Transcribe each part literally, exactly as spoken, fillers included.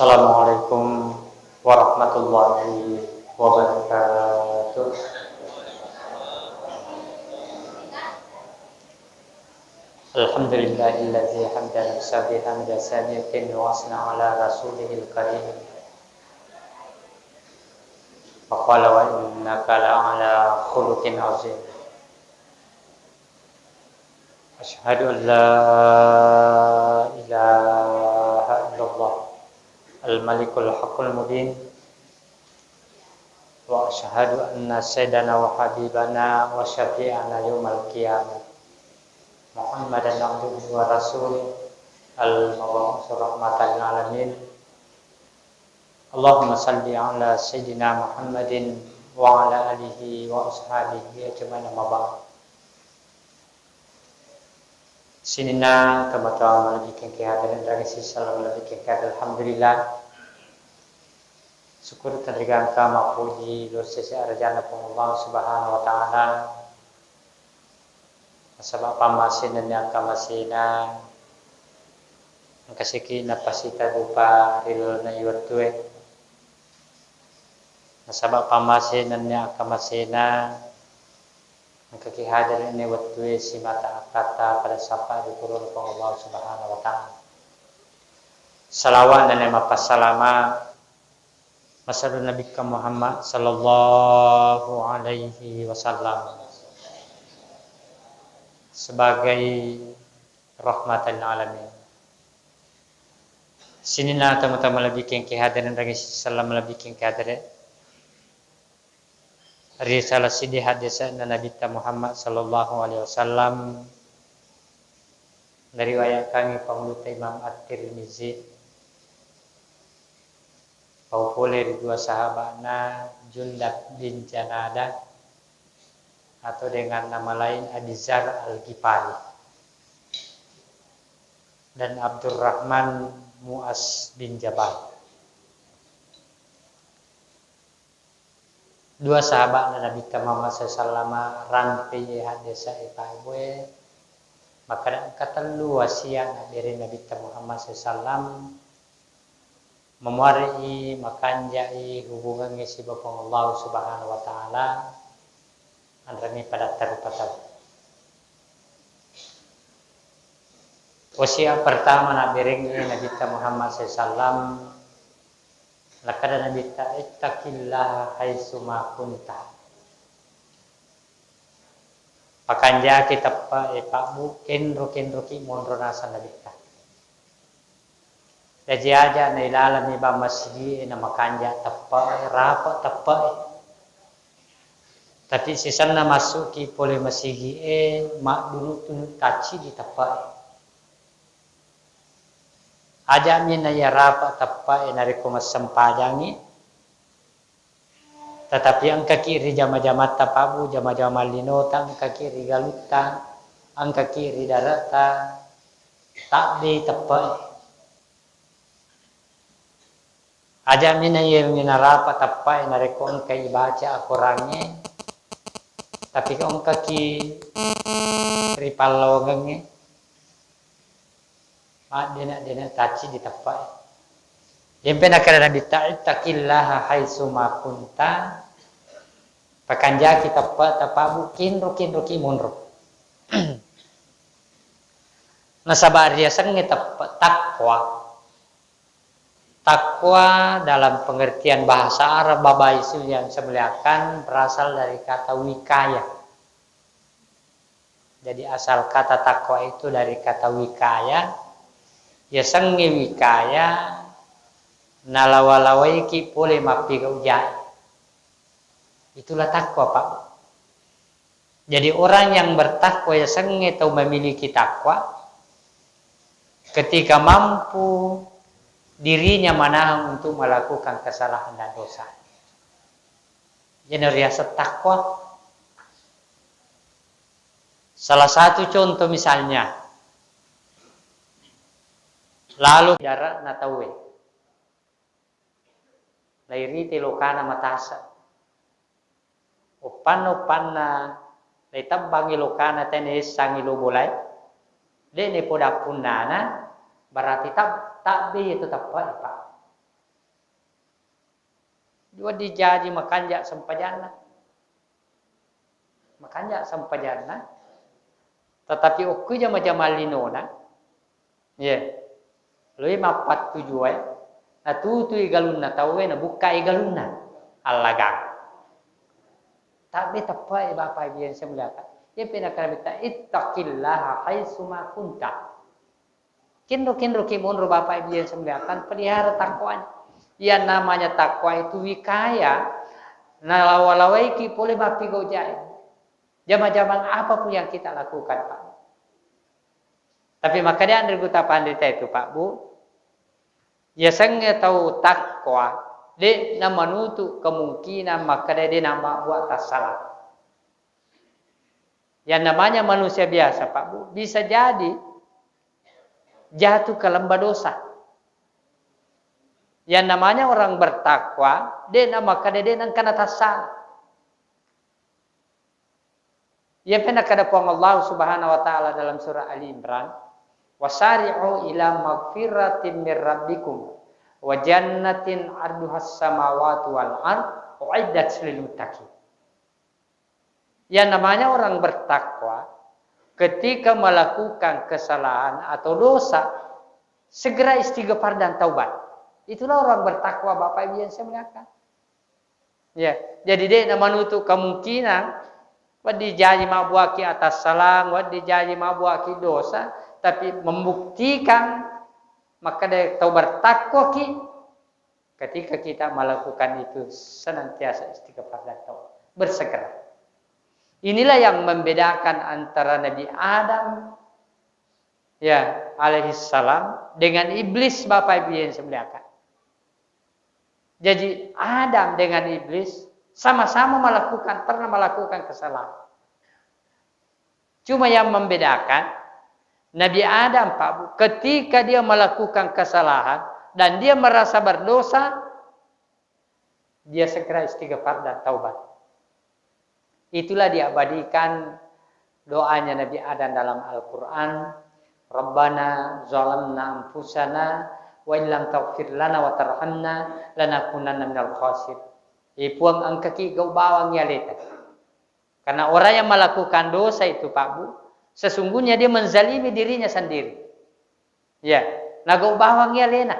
Assalamualaikum warahmatullahi wabarakatuh. Alhamdulillahilladzi hamida nafsahu bihamdi saniyatin wa asna ala rasulihil karim. Wa qala wa innaka la ala khuluqin azim. Asyhadu an la ilaha illallah al-malikul haqqul mubin. Wa asyhadu anna sayyidana wa habibana wa syafi'ana yaumal qiyamah Muhammadan abduhu wa rasuluh al-mab'uts rahmatan lil alamin. Allahumma salli ala sayyidina Muhammadin wa ala alihi wa ashabihi ajma'in, amma ba'd. Sininna tomatoa malebbi'keng ki hadere, raga sisala malebbi'keng ki hadere, alhamdulillah. Syukur tenrigangka mappoji lao ri sese arajana Puang Allah Subhanahu wa Ta'ala. Nasaba pammasena nennia akkamasena engka siki napasita dupa ri lalenna iwettue. Nasaba pammasena nennia akkamasena engkaki hadere nennia wettue simata akkatta pada sappa ri purana Puang Allah Subhanahu wa Ta'ala. Salawat nennia mappassalama Masallu Nabikka Muhammad sallallahu alaihi wasallam sebagai rahmatan lil alamin. Sininna tama-tama lebbi kengke hadere, raga sisala lebbi kengke hadere. Ri sala siddi haddese'na Nabitta Muhammad sallallahu alaihi wasallam, nariwayatkangngi Pangulutta Imam At-Tirmizi, pau pole ri dua sahaba'na, Jundab bin Janadah atau dengan nama lain Abi Dzar Al-Ghifari dan Abdurrahman Muaz bin Jabal. Dua sahaba'na Nabitta Muhammad sallallahu alaihi wasallam rampei haddesa e pabbue, makkeda engka tellu wasiat nabbere Nabitta Muhammad sallallahu alaihi wasallam, mamuare'i, makanja'i hubungangnge siba Puang Allah Subhanahu wa Ta'ala, anremi padatta rupa tau. Wasiat pertama nabberengngi Nabitta Muhammad sallallahu alaihi wasallam, nakkeda Nabitta, "Ittaqillaha haitsuma kunta." Pakanjaki teppe'e, Pak Bu, kenro-kenroki monro naseng Nabitta. Jaji aja nailaleng mi bang masigi'e namakanja teppe'e, rape teppe'e. Tapi sisenna massuki pole masigi'e, maddunu-tunu tacci di teppe'e. Aja'mi naiya rape teppe'e narekko massempajangngi, tetapi engkaki ri jama-jamatta Pak Bu, jama-jama linota, engkaki ri galutta, engkaki ri dare'ta, tabbei teppe'e. Aja'mi naiya narapa teppe'e narekko engkai baca akorangnge, tapi ko engkaki ri pallawangengnge, maddene-dene tacci di teppe'e. Yempe nakkeda Nabitta, "Ittaqillaha haitsuma kunta." Pakanjaki teppe'ta Pak Bu, kenro-kenroki monro. Nasaba riasengnge teppe-, takwa. Takwa dalam pengertian bahasa Arab, Bapak Ibu yang saya muliakan, berasal dari kata wikaya. Jadi asal kata takwa itu dari kata wikaya, yasengnge wikaya, nalawa-lawaiki pole mappigau jae. Itulah takwa, Pak. Jadi orang yang bertakwa, yasengnge tau memiliki takwa, ketika mampu dirinya menahan untuk melakukan kesalahan dan dosa. Jadi riaseng takwa. Salah satu contoh misalnya, lalu dare'na tauwe. Lairite lokana matasa. Uppanna-uppanna laitebbangngi lokana tena essangngi lo bolae. De'ne poda punnana, berarti tab-, tabbei itu teppe'e, Pak. Wedding jaji makanja sempajanna. Makanja sempajanna. Tetapi okko jama-jama linona, ye, loi mappattujue, natutui galunna tauwe, nabukkai galunna. Allagang. Tabbe teppa e Bapak Ibu yang saya muliakan. Ye pena kata, "Ittaqillaha haitsuma kunta." Kenro-kenro ki monro Bapak Ibu yang saya muliakan, pelihara takwanya. Yang namanya takwa itu wikaya, nalawa-lawai ki pole mappigau jai. Jama-jamang apapun yang kita lakukan, Pak. Tapi makanya Andri Guta Pandita itu, Pak Bu, yasengnge tau takwa, de namanutu kemungkinan makkeda de namabbuat tassalang. Yang namanya manusia biasa, Pak Bu, bisa jadi jatuh ke lembah dosa. Yang namanya orang bertakwa, de namakkeda de nengkana tassalang. Iya pena kada Puang Allah Subhanahu wa Ta'ala dalam surah Ali Imran, "Wasari'u ila magfiratin mir rabbikum wa jannatin arduhas samawati wal ard uiddat lil muttaqin." Yang namanya orang bertakwa, ketika melakukan kesalahan atau dosa, segera istighfar dan taubat. Itulah orang bertakwa, Bapak Ibu yang saya muliakan. Ya, jadi de namanutu kemungkinan wedding jaji mabbuaki atassalang, wedding jaji mabbuaki dosa, tapi membuktikan makkeda tau bertakwaki ketika kita melakukan itu senantiasa istighfar dan taubat, bersegera. Inilah yang membedakan antara Nabi Adam, ya, alaihissalam dengan iblis, Bapak Ibu yang saya muliakan. Jadi Adam dengan iblis sama-sama melakukan, pernah melakukan kesalahan. Cuma yang membedakan, Nabi Adam, Pak Bu, ketika dia melakukan kesalahan dan dia merasa berdosa, dia segera istighfar dan taubat. Itulah diabadikan doanya Nabi Adam dalam Al-Quran, "Rabbana zalamna anfusana wa illam taghfir lana wa tarhamna lanakunanna minal khasir." Eh Puang, engkaki gau bawang ya leta. Karena orang yang melakukan dosa itu, Pak Bu, sesungguhnya dia menzalimi dirinya sendiri. Ya, nagau bawang ya lena.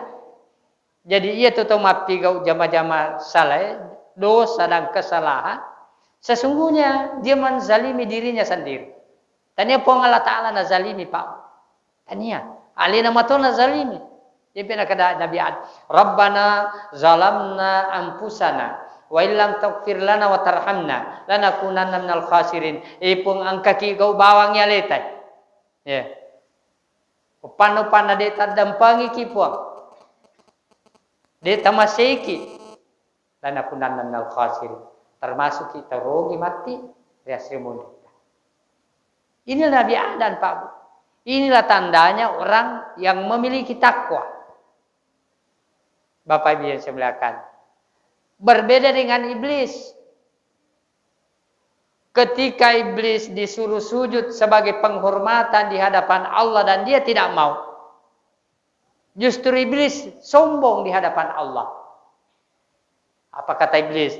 Jadi iya tu tau mappigau jama-jama salae, dosa dan kesalahan, sesungguhnya dia menzalimi dirinya sendiri. Tania Puang Allah Ta'ala nazalimi, Pak. Tania. Alena mato nazalimi. Jadi pernah kada Nabi Adam, "Rabbana zalamna anfusana wa illam taghfir lana wa tarhamna lanakunanna minal khasirin." Eh Puang, engkaki gau bawang ya leta. Ya. Upanna-upanna de taddampengiki Puang. De tamaseiki. Lanakunanna minal khasirin. Termasuk kita rugi mati, riasri munritta. Inilah Nabi Adam, Pak Bu. Inilah tandanya orang yang memiliki takwa. Bapak Ibu yang saya muliakan. Berbeda dengan iblis. Ketika iblis disuruh sujud sebagai penghormatan di hadapan Allah dan dia tidak mau. Justru iblis sombong di hadapan Allah. Apa kata iblis?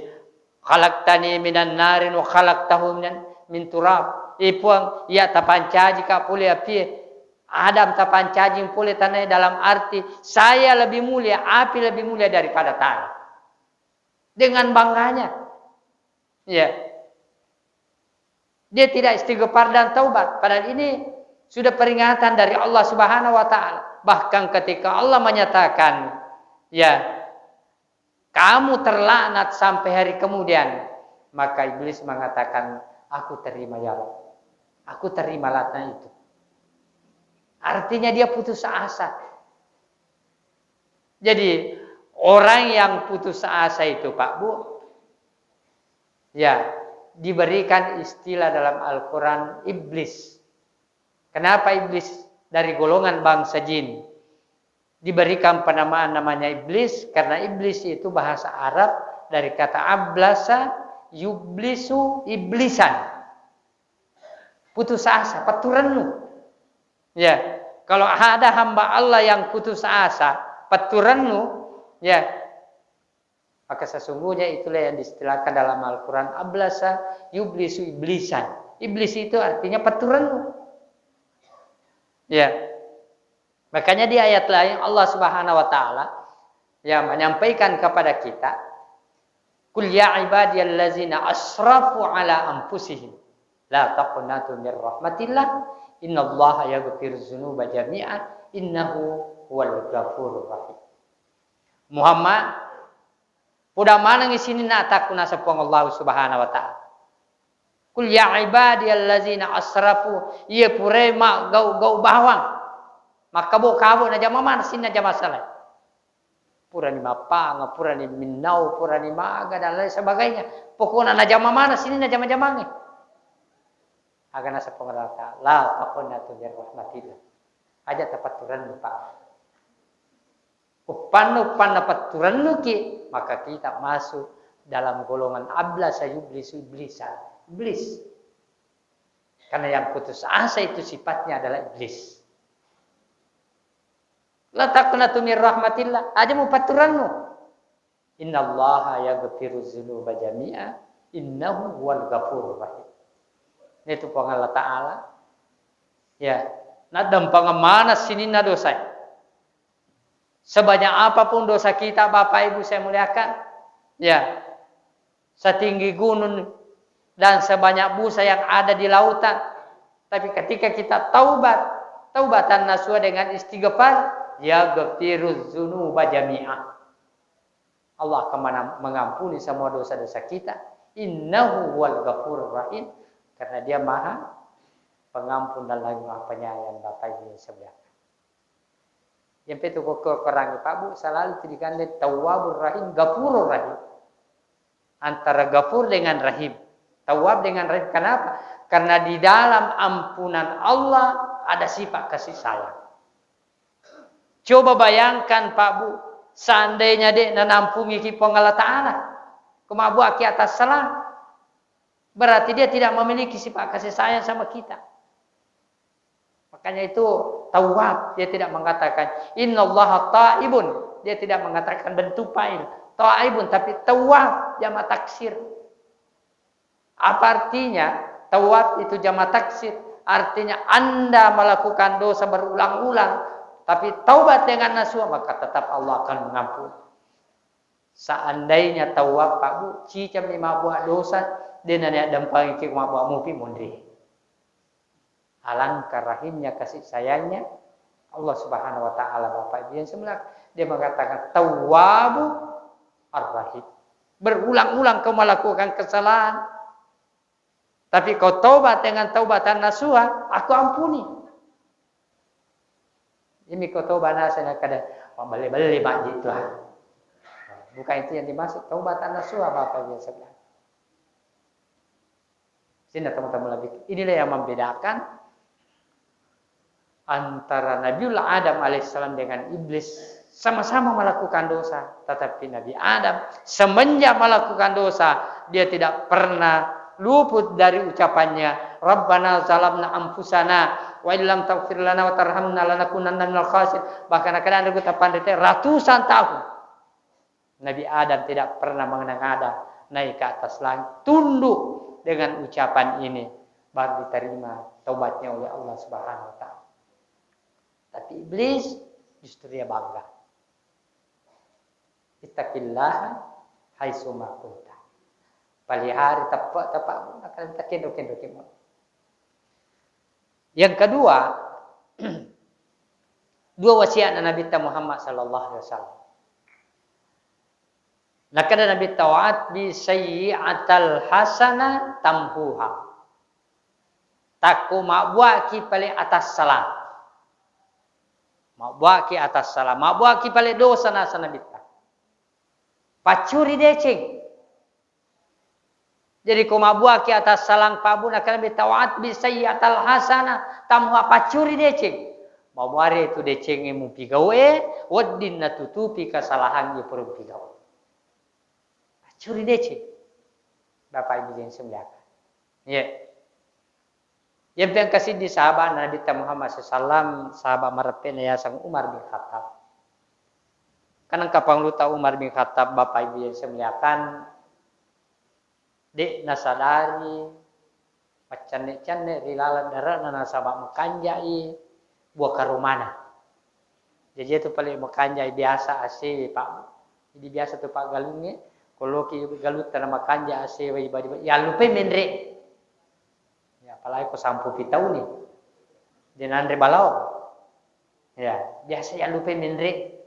"Khalaqtani minan narin wa khalaqtahu minan, min turab." Eh Puang, iya tapancaji ka pole apie. Adam tapancaji pole tanae, dalam arti saya lebih mulia, api lebih mulia daripada tanah. Dengan bangganya. Ya. Dia tidak istighfar dan taubat. Padahal ini sudah peringatan dari Allah Subhanahu wa Ta'ala. Bahkan ketika Allah menyatakan, ya, "Kamu terlaknat sampai hari kemudian," maka iblis mengatakan, "Aku terima, ya Rabb. Aku terima laknat itu." Artinya dia putus asa. Jadi, orang yang putus asa itu, Pak Bu, ya, diberikan istilah dalam Al-Quran iblis. Kenapa iblis dari golongan bangsa jin diberikan penamaan namanya iblis? Karena iblis itu bahasa Arab dari kata ablasa yublisu iblisan. Putus asa, pettu rennu. Ya, kalau ada hamba Allah yang putus asa, pettu rennu, ya, Maka sesungguhnya itulah yang diistilahkan dalam Al-Quran, ablasa yublisu iblisan. Iblis itu artinya petturennu. Ya. Makanya di ayat lain Allah Subhanahu wa Ta'ala, ya, menyampaikan kepada kita, "Qul ya ibadiyallazina asrafu ala anfusihim la taqnatu min rahmatillah, innallaha yaghfirudz dzunuba jami'a, innahu huwal ghafurur rahim." Muhammad, poda manengngi sininna atakku, naseng Puang Allah Subhanahu wa Ta'ala. "Qul ya ibadiyallazina asrafu," iya purae maggau-gau bawang. Makkabo-kabo najama maneng sininna jama salai. Purani mappanga, purani minnau, purani maga, dan lain sebagainya. Pokokna najama maneng sininna jama-jamangnge. Aga naseng Puang Allah Ta'ala, "La taqnatu min rahmatillah." Aja tapetturennu, Pak. Uppanna, uppanna petturennuki, maka kita masuk dalam golongan ablasa yublisu iblisa. Iblis. Karena yang putus asa itu sifatnya adalah iblis. La taqnatu min rahmatillah. Aja mupetturennu. "Innallaha yaghfirudz dzunuba jami'a, innahu huwal ghafurur rahim." Itu Puang Allah Ta'ala. Ya, naddampengeng maneng sininna dosa. Sebanyak apapun dosa kita, Bapak Ibu saya muliakan, ya, setinggi gunung dan sebanyak busa yang ada di lautan, tapi ketika kita taubat, taubatan nasuha dengan istighfar, yaghfirudz dzunuba jami'a. Allah akan mana-, mengampuni semua dosa-dosa kita. Innahu huwal ghafurur rahim. Karena Dia Maha Pengampun dan lagi Maha Penyayang, Bapak Ibu yang saya muliakan. Yang petu kok Quran, Pak Bu, selalu tidak ada Tawwabur Rahim, Ghafurur Rahim. Antara Ghafur dengan Rahim. Tawwab dengan Rahim. Kenapa? Karena di dalam ampunan Allah ada sifat kasih sayang. Coba bayangkan, Pak Bu, seandainya de' nanampungiki Puang Allah Ta'ala, ko mabbuaki atassalang, berarti Dia tidak memiliki sifat kasih sayang sama kita. Makanya itu tawwab, Dia tidak mengatakan, "Innallaha taibun." Dia tidak mengatakan bentuk fa'il, taibun, tapi tawwab, jamak taksir. Apa artinya? Tawwab itu jamak taksir. Artinya Anda melakukan dosa berulang-ulang, tapi taubat dengan nasuha, maka tetap Allah akan mengampuni. Seandainya tawwab, Pak Bu, cicammi mabbuat dosa, de' naniaddampengiki mabbuat mupi munri. Alangkah rahimnya, kasih sayangnya Allah Subhanahu wa Ta'ala, Bapak Ibu yang semuanya. Dia mengatakan, "Tawwabu Ar-Rahim." Berulang-ulang kau melakukan kesalahan, tapi kau taubat dengan taubatan nasuha, aku ampuni. Ini kau taubat nasuha, kada mabelle-belle majji Tuhan. Bukan itu yang dimaksud taubatan nasuha, Bapak Ibu yang semuanya. Sehingga teman-teman lebih, inilah yang membedakan antara Nabiullah Adam alaihissalam dengan iblis. Sama-sama melakukan dosa, tetapi Nabi Adam semenjak melakukan dosa, dia tidak pernah luput dari ucapannya, "Rabbana zalamna anfusana wa illam taghfir lana wa tarhamna lanakunanna minal khasirin." Bahkan kadang ada kita pandai ratusan tahun. Nabi Adam tidak pernah mengenang ada naik ke atas langit, tunduk dengan ucapan ini, baru diterima taubatnya oleh Allah Subhanahu wa Ta'ala. Tapi iblis justru dia bangga. "Ittaqillaha haitsuma kunta." Pelihara tepat-tepat, maka kita kendo-kendo kemo. Yang kedua, dua wasiatna Nabitta Muhammad sallallahu alaihi wasallam. Nakada Nabitta, "Wa atbi sayyi'atal hasana tamhuha." Takko mabbuaki pale atassalang. Mabbuaki atassalang, mabbuaki pale dosa, nasa Nabitta. Paccuri deceng. Jadi ko mabbuaki atassalang, Pak Bu, nakana Nabitta, "Wa atbi sayyi'atal hasana tamhuha," paccuri deceng. Mamuare tu decengnge mupigau'e, wedding natutupi kesalahangnge pura mupigau. Paccuri deceng. Bapak Ibu yang saya muliakan. Iya. Yang pengkasiddi sahabat Nabitta Muhammad sallallahu alaihi wasallam, sahabat mareppe'na yaseng Umar bin Khattab. Kan engka Pangulutta Umar bin Khattab, Bapak Ibu yang saya muliakan, de' nasadari maccenne-cenne ri laleng dare'na nasaba makanja'i bua karomana. Jaji itu paling makanja'i biasa asewe, Pak. Jadi biasa tu paggalungnge, ko loki galutta na makanja asewe, iba-, iba-, yallupai menre. Ya, apalagi ko sampupi tauni. De' nanre balao. Ya, biasa yallupai menre.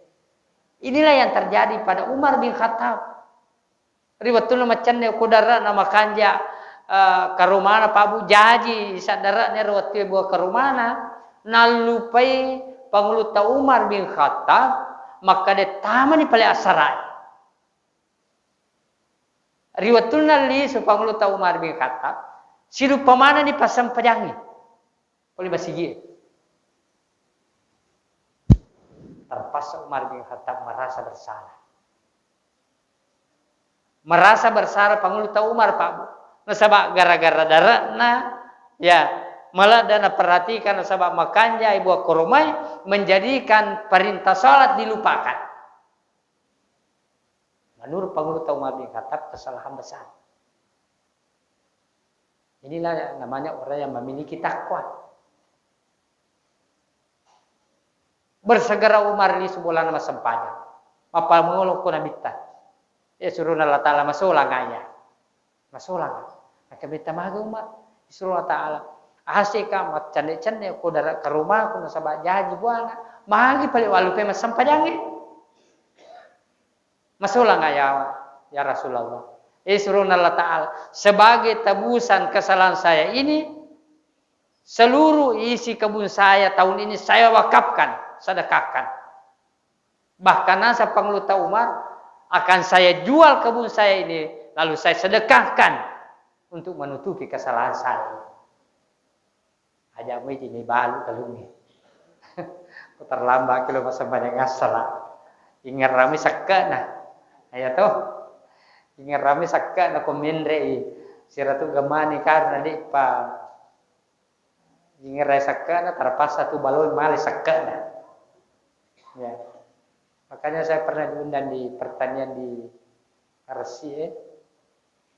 Inilah yang terjadi pada Umar bin Khattab. Ri wettunna maccenne ko dare'na makanja, eh, karomana, Pak Bu, jaji saddare'na ri wettu bua karomana, nallupai Pangulutta Umar bin Khattab, makkeda tamani pale assarae. Ri wettunna lisu Pangulutta Umar bin Khattab, siluppa manenni passempajangnge. Pole masigie. Terpaksa Umar bin Khattab merasa bersalah. Merasa bersalah Pangulutta Umar, Pak Bu. Nasaba gara-gara dare'na, ya, maladde' naperhatikan nasaba makanjai bua koromai, menjadikan perintah salat dilupakan. Menurut Pangulutta Umar bin Khattab, kesalahan besar. Inilah namanya orang yang memiliki takwa. Bersegera Umar lisu bolana massempajang. Mappamolo ko Nabitta. Ya, suruna Allah Ta'ala masolang aya. Masolang. Maka metta maga Umar. Suruna Allah Ta'ala. Aseka maccenne-cenne ko dara karomaku nasaba jaji buana. Magi pale wallupai massempajangnge. Masolang aya, ya Rasulullah. Eh, suruna Allah Ta'ala. Sebagai tebusan kesalahan saya ini, seluruh isi kebun saya tahun ini saya wakafkan, sedekahkan. Bahkan nasa Pangulutta Umar, akan saya jual kebun saya ini, lalu saya sedekahkan untuk menutupi kesalahan saya. Aja' muiji ni balu kalungi. Ko terlambat ki lo massempajang assara. Ingerrami sekke'na. Iya toh. Ingerrami sekke'na ko menre'i. Siratu gemani karena dipa. Ingerrai sekke'na, terpaksa tu baloi male sekke'na. Ya. Makanya saya pernah diundang di pertanian di Resi, eh.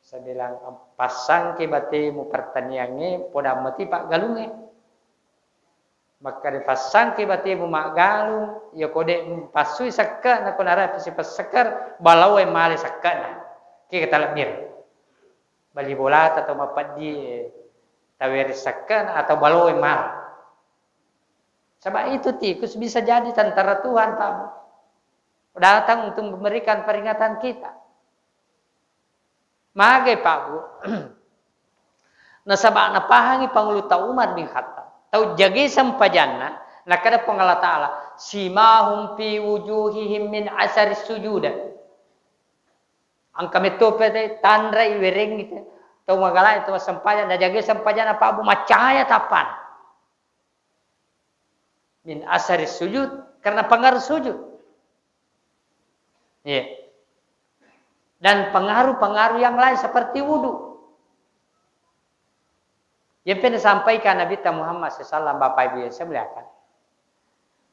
Saya bilang, "Passangki batemu pertaniangnge, podang mati paggalungnge." Makkeda, "Passangki batemu maggalung, iya ko de' passui sekke'na, ko narapi sipassekker, balaoe male sekke'na." Ki kata lebbir. Bali bolata atau mapeddi, eh, tawere sekke'na atau balaoe male. Sebab itu tikus bisa jadi tentara Tuhan, Pak Bu. Datang untuk memberikan peringatan kita. Magai, Pak Bu. Nasaba napahangi Pangulutta Umar bin Khattab. Tau jagai sempajanna, nakada Puang Allah Ta'ala, "Simahum fi wujuhihim min asaris sujud." Engka metto pete tanrai werengngi te. Tau magala itu sempajang, najagai sempajanna, Pak Bu, macahaya tappana. Min asaris sujud, karena pengaruh sujud. Iya. Dan pengaruh-pengaruh yang lain seperti wudhu. Yang pernah sampaikan Nabi Muhammad sallallahu alaihi wasallam, Bapak Ibu yang saya muliakan.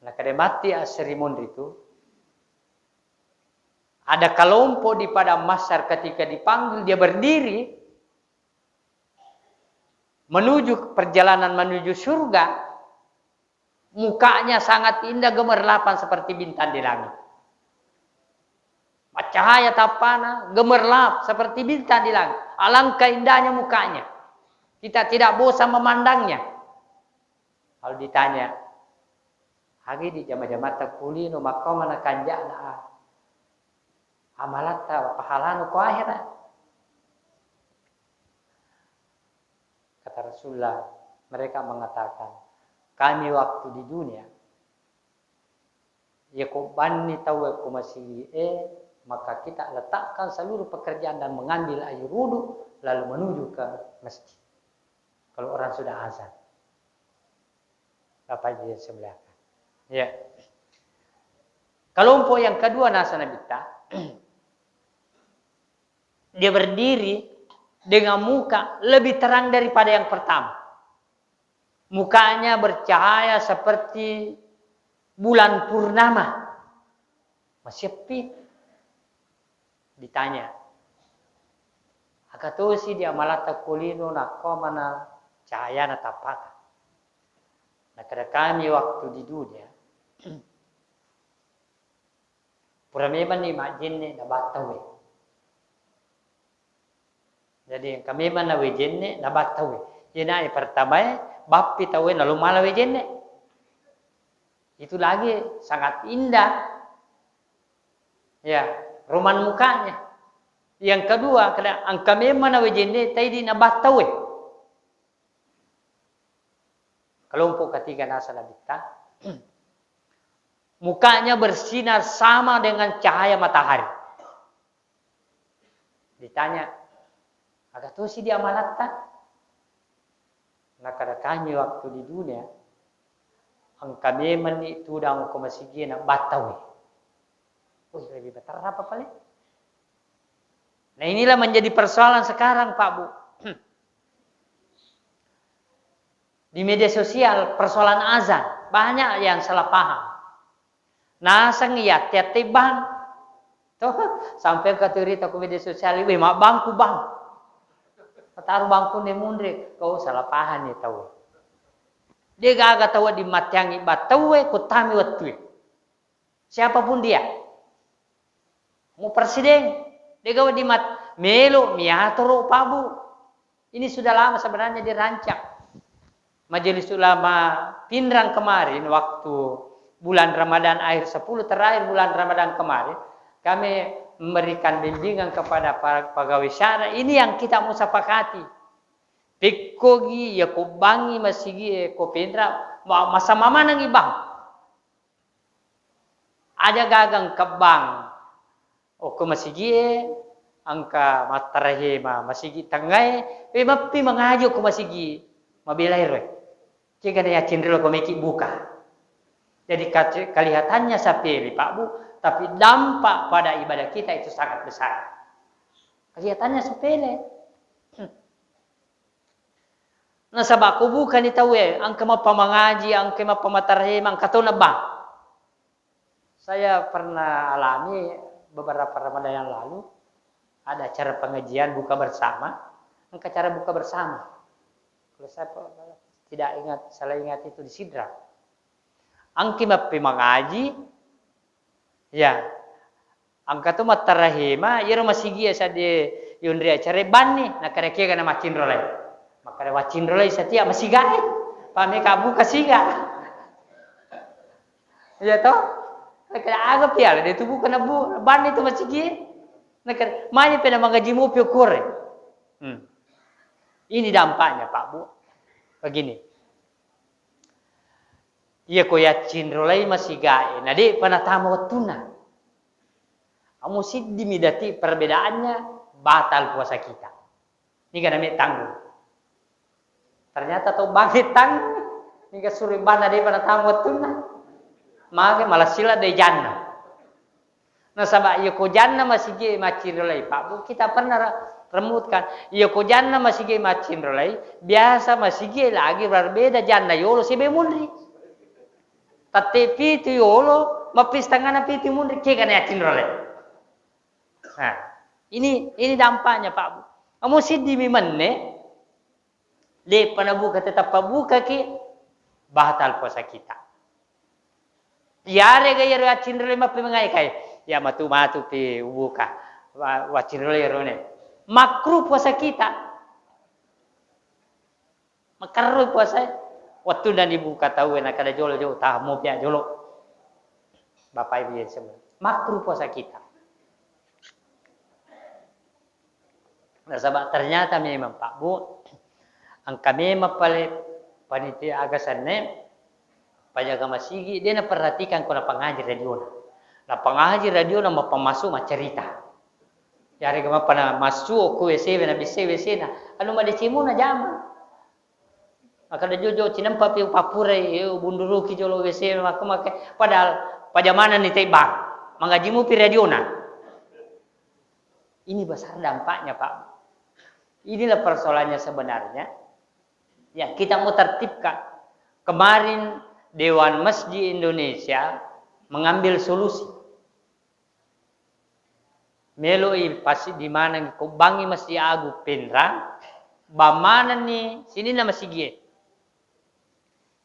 Nah, kada mati asri monri itu, ada kelompok di padang mahsyar ketika dipanggil dia berdiri, menuju perjalanan menuju surga, mukanya sangat indah, gemerlapan seperti bintang di langit. Bercahaya tappana, gemerlap seperti bintang di langit. Alangkah indahnya mukanya. Kita tidak bosan memandangnya. Lalu ditanya, "Agi di jama-jamatta kulino, makkau mana kanja'na a-, amalatta, pahalanu ko akhirat?" Kata Rasulullah, mereka mengatakan, "Kami waktu di dunia, iya ko banni tau ko masigi e, maka kita letakkan seluruh pekerjaan dan mengambil air wudhu, lalu menuju ke masjid. Kalau orang sudah azan." Bapak Ibu yang saya muliakan. Ya. Kelompok yang kedua nasa Nabitta, dia berdiri dengan muka lebih terang daripada yang pertama. Mukanya bercahaya seperti bulan purnama. Masieppi ditanya, "Aga tosi di amalatta ko lino nakko mana cahayana tappaka?" Nakkeda kami waktu di dunia, pura memanni majjenne na battauwe. Jadi engka memang na wejenne na battauwe. Iyena pertamae bappi tauwe nalomala wejenne. Itu lagi sangat indah. Ya, roman mukanya. Yang kedua, kada engka memang na wejenne taidi na battauwe. Kelompok ketiga nasala bitta. Mukanya bersinar sama dengan cahaya matahari. Ditanya, "Aga tosi di amalatta?" Nakkeda kami waktu di dunia, engka memanni tudang ko masigie na battauwe. Wih, lebih better apa paling? Nah, inilah menjadi persoalan sekarang, Pak Bu. Di media sosial, persoalan azan, banyak yang salah paham. Naseng iya atti-atti bang. Toh, sampai engka tu rita ku media sosial, "Weh, mabbangku bang." Taru bangku ne munri, kau salah paham nih tau. De gaga tau di matteangi battauwe, ko tami wettue. Siapapun dia. Mau presiden, de gaga di mat-, melo miatoro Pak Bu. Ini sudah lama sebenarnya dirancang. Majelis Ulama Pinrang kemarin, waktu bulan Ramadan akhir, sepuluh terakhir bulan Ramadan kemarin, kami memberikan bimbingan kepada para pegawai syara. Ini yang kita mau sepakati. Pekkogi, ya ko bangi masigi, ya ko Pinrang, ma-, masama manengi bang. Aja gaga engka bang okko masigie, engka mattarahema masigi tengngae, we mappi mangaji okko masigi, mabelai roe. Kegana yakin rilo ko meki buka. Jadi kace-, kelihatannya sepele, Pak Bu, tapi dampak pada ibadah kita itu sangat besar. Kelihatannya sepele. Nasaba ko bukani tauwe, engka mappamangaji, engka mappamattarahema, engka tona bang. Saya pernah alami beberapa Ramadan yang lalu, ada acara pengajian buka bersama, engka acara buka bersama. Kalau saya pe-, tidak ingat, salah ingat itu di Sidrap. Engki mappemangaji, ya, engka to mattarahema, iyaro masigie sadde yonri acare banni, nakkeda kegana maccinrolai. Makkeda waccinrolai satia masigae, pameka buka siga. Iya to? Nakkeda aga piala de tu buka na bu-, banni tu masigie. Nakkeda mani pena mangaji mopi okore. Hmm. Ini dampaknya, Pak Bu. Begini. Iya ko yaccinrolai masigae, na de'pa natama wettunna. Amo siddimi dati perbedaannya, batal puasa kita. Niga name tanggung. Ternyata to bange tanggung, niga suri bana de'pa natama wettunna. Mage malasila de janna. Nasaba iya ko janna masigie maccinrolai, Pak Bu, kita pernah ra-, remutkan. Iya ko janna masigie maccinrolai, biasa masigie lagi berbeda janna yolo sibawa munri. Tette pitu yolo, mappis tangana pitu munri, kegana yaccinrolai. Nah, ini, ini dampaknya, Pak Bu. Amo siddimi menne, de'pa nabuka, tetap pabukaki, batal puasa kita. Iyarega iyaro waccinrolai mappemangae kae, ya matu-matu pi ubuka, wa-, waccinrolai iyarone. Makruh puasa kita. Makarroi puasae. Wettunna dibuka tauwe, nakkeda jolo-jolo, taha mopi jolo. Bapak Ibu yang semuanya. Makruh puasa kita. Nasaba ternyata memang, Pak Bu, engka memang pale panitia aga senne, pajaga masigi, de naperhatikan ko napangaji radiona. Napangaji radiona, mappamassu maccarita. Yarega mappana massu ko W C, na bisse W C na. Anu madecimuna jama. Makkeda jojo, cinampa pi pappurai, eh, bunduruki jolo W C, makko makke. Padahal pajamananni tebbang. Mangaji mupi radiona. Ini besar dampaknya, Pak. Inilah persoalannya sebenarnya. Ya, kita mau tertibkan. Kemarin Dewan Masjid Indonesia mengambil solusi. Meloi pasiddi maneng ko bangngi Masjid Agung Pinrang, bammanenni sininna masigie.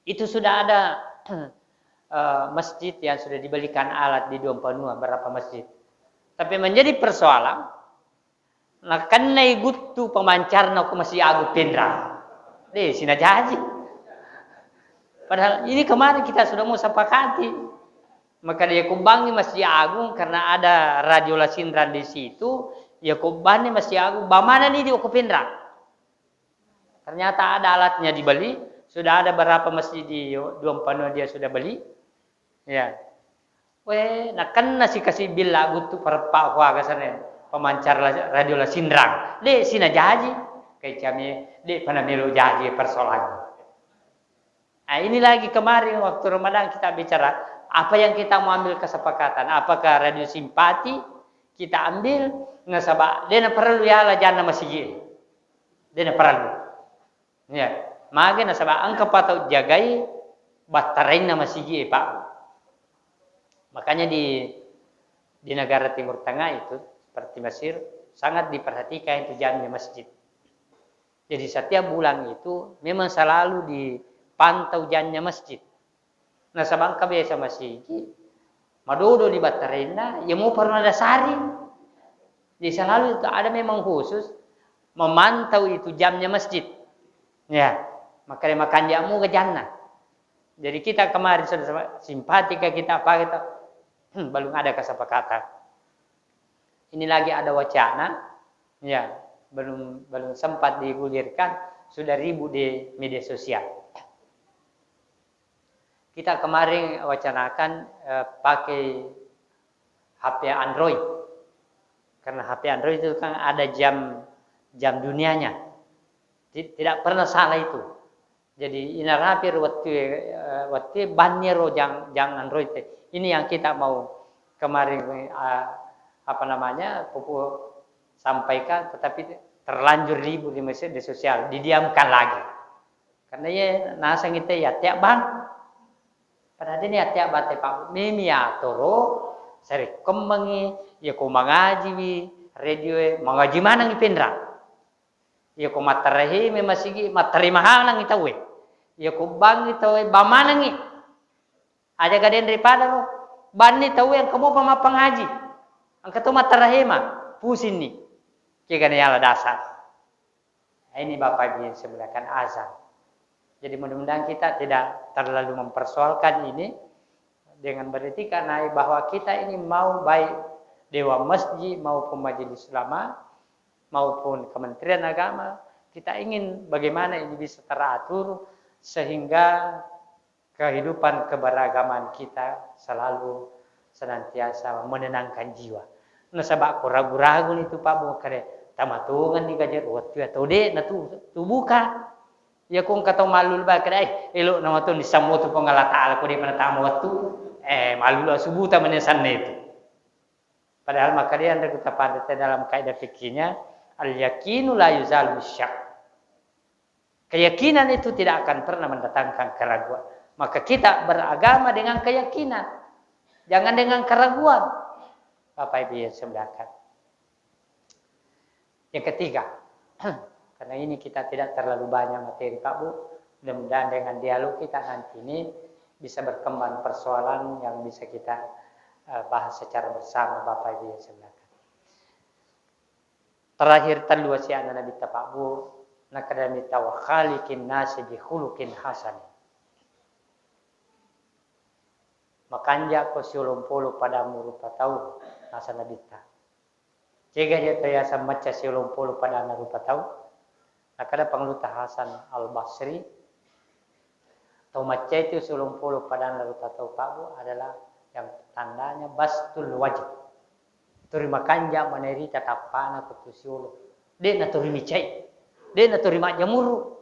Itu sudah ada, eh, masjid yang sudah dibelikan alat di Duampanua, berapa masjid. Tapi menjadi persoalan, nakennai guttu pemancarna ko Masjid Agung Pinrang. Deh, sinajaji. Padahal ini kemarin kita sudah mau sepakati. Maka dia kubangi Masjid Agung karena ada radio Lasinrang di situ, ya kubangi Masjid Agung, bammanenni di ko Pinrang. Ternyata ada alatnya dibeli, sudah ada berapa masjid di Duampanua dia sudah beli. Ya. We, nakenna sikasi billa guttu pareppa kuaga sana pemancar la-, radio Lasinrang. De sinajaji, kaicamie, de pada melo jaji persoalan. Nah, ini lagi kemarin waktu Ramadan kita bicara, apa yang kita mau ambil kesepakatan, apakah radio simpati kita ambil, nasaba de na perlu yala janna masigi. De na perlu. Ya, mage nasaba engka patau jagai battarainna masigi, Pak. Makanya di, di negara Timur Tengah itu, seperti Mesir, sangat diperhatikan itu jamnya masjid. Jadi setiap bulan itu memang selalu dipantau jamnya masjid. Nasaba engka biasa masigi, madodo ni battarainna, ya mo parona dasari. Jadi selalu itu ada memang khusus memantau itu jamnya masjid. Ya, makanya makanja mu ke janna. Jadi kita kemarin sudah sama-, simpatika kita apa kita, hmm, belum ada kesepakatan. Ini lagi ada wacana, ya, belum, belum sempat digulirkan, sudah ribut di media sosial. Kita kemarin wacanakan, eh, pakai H P Android. Karena H P Android itu kan ada jam, jam dunianya. Ti-, tidak pernah salah itu. Jadi, inarapi ro wettu, eh, wettu banni ro jang, jang Android. Ini yang kita mau kemarin, eh, apa namanya, pupu sampaikan, tetapi terlanjur ribut di media sosial, didiamkan lagi. Karena ye naseng ite ya tiap bang. Padahal ini ya tiap bate Pak. Mimi atoro, sari kembengi, ya ko mangajiwi, radio e, mangaji maneng i Pinrang. Iya ko mattarahe me masigi, mattari mahanang i tauwe. Iya ko bangngi tauwe, bamanengngi. Aja gadenre pada ro. Banni tauwe engka mopa mappangaji. Engka to mattarahe ma, pusinni. Kegana yala dasar. Ini Bapak Ibu yang saya muliakan, azan. Jadi mudah-mudahan kita tidak terlalu mempersoalkan ini dengan berarti karena bahwa kita ini mau baik Dewan Masjid maupun Majelis Ulama maupun Kementerian Agama, kita ingin bagaimana ini bisa teratur sehingga kehidupan keberagaman kita selalu senantiasa menenangkan jiwa. Nasaba ko ragu-ragu ni tu Pak Bu kare, tamatongan ni gajar wettu atau de na tu, tu buka. Ya ko engka tau malulu ba kare, eh, elo na wettu ni sammo tu Puang Allah Taala ko de na tama wettu. Eh, malulu subuh ta menesanne itu. Padahal makanya Anda kita pada dalam kaidah fikihnya, al-yaqinu la yuzalu bisyak. Keyakinan itu tidak akan pernah mendatangkan keraguan. Maka kita beragama dengan keyakinan, jangan dengan keraguan. Bapak Ibu yang saya muliakan. Yang ketiga, karena ini kita tidak terlalu banyak materi, Pak Bu, mudah-mudahan dengan dialog kita nanti ini bisa berkembang persoalan yang bisa kita, eh, bahas secara bersama, Bapak Ibu yang saya muliakan. Terakhir, tellu wasiatna Nabitta, Pak Bu, nakkeda Nabitta, "Wa khaliqin nasi bi khuluqin hasan." Makanja'ko siolompolo padammu rupa tau, naseng Nabitta. Cega je to yaseng macca siolompolo padanna rupa tau? Nakkeda Pangulutta Hasan Al-Basri, tau macca itu siolompolo padanna rupa tau, Pak Bu, adalah yang tandanya bastul wajh. Turi makanja' manerita tappana ko tu siolo. De' naturi micai. De' naturi majjamuru.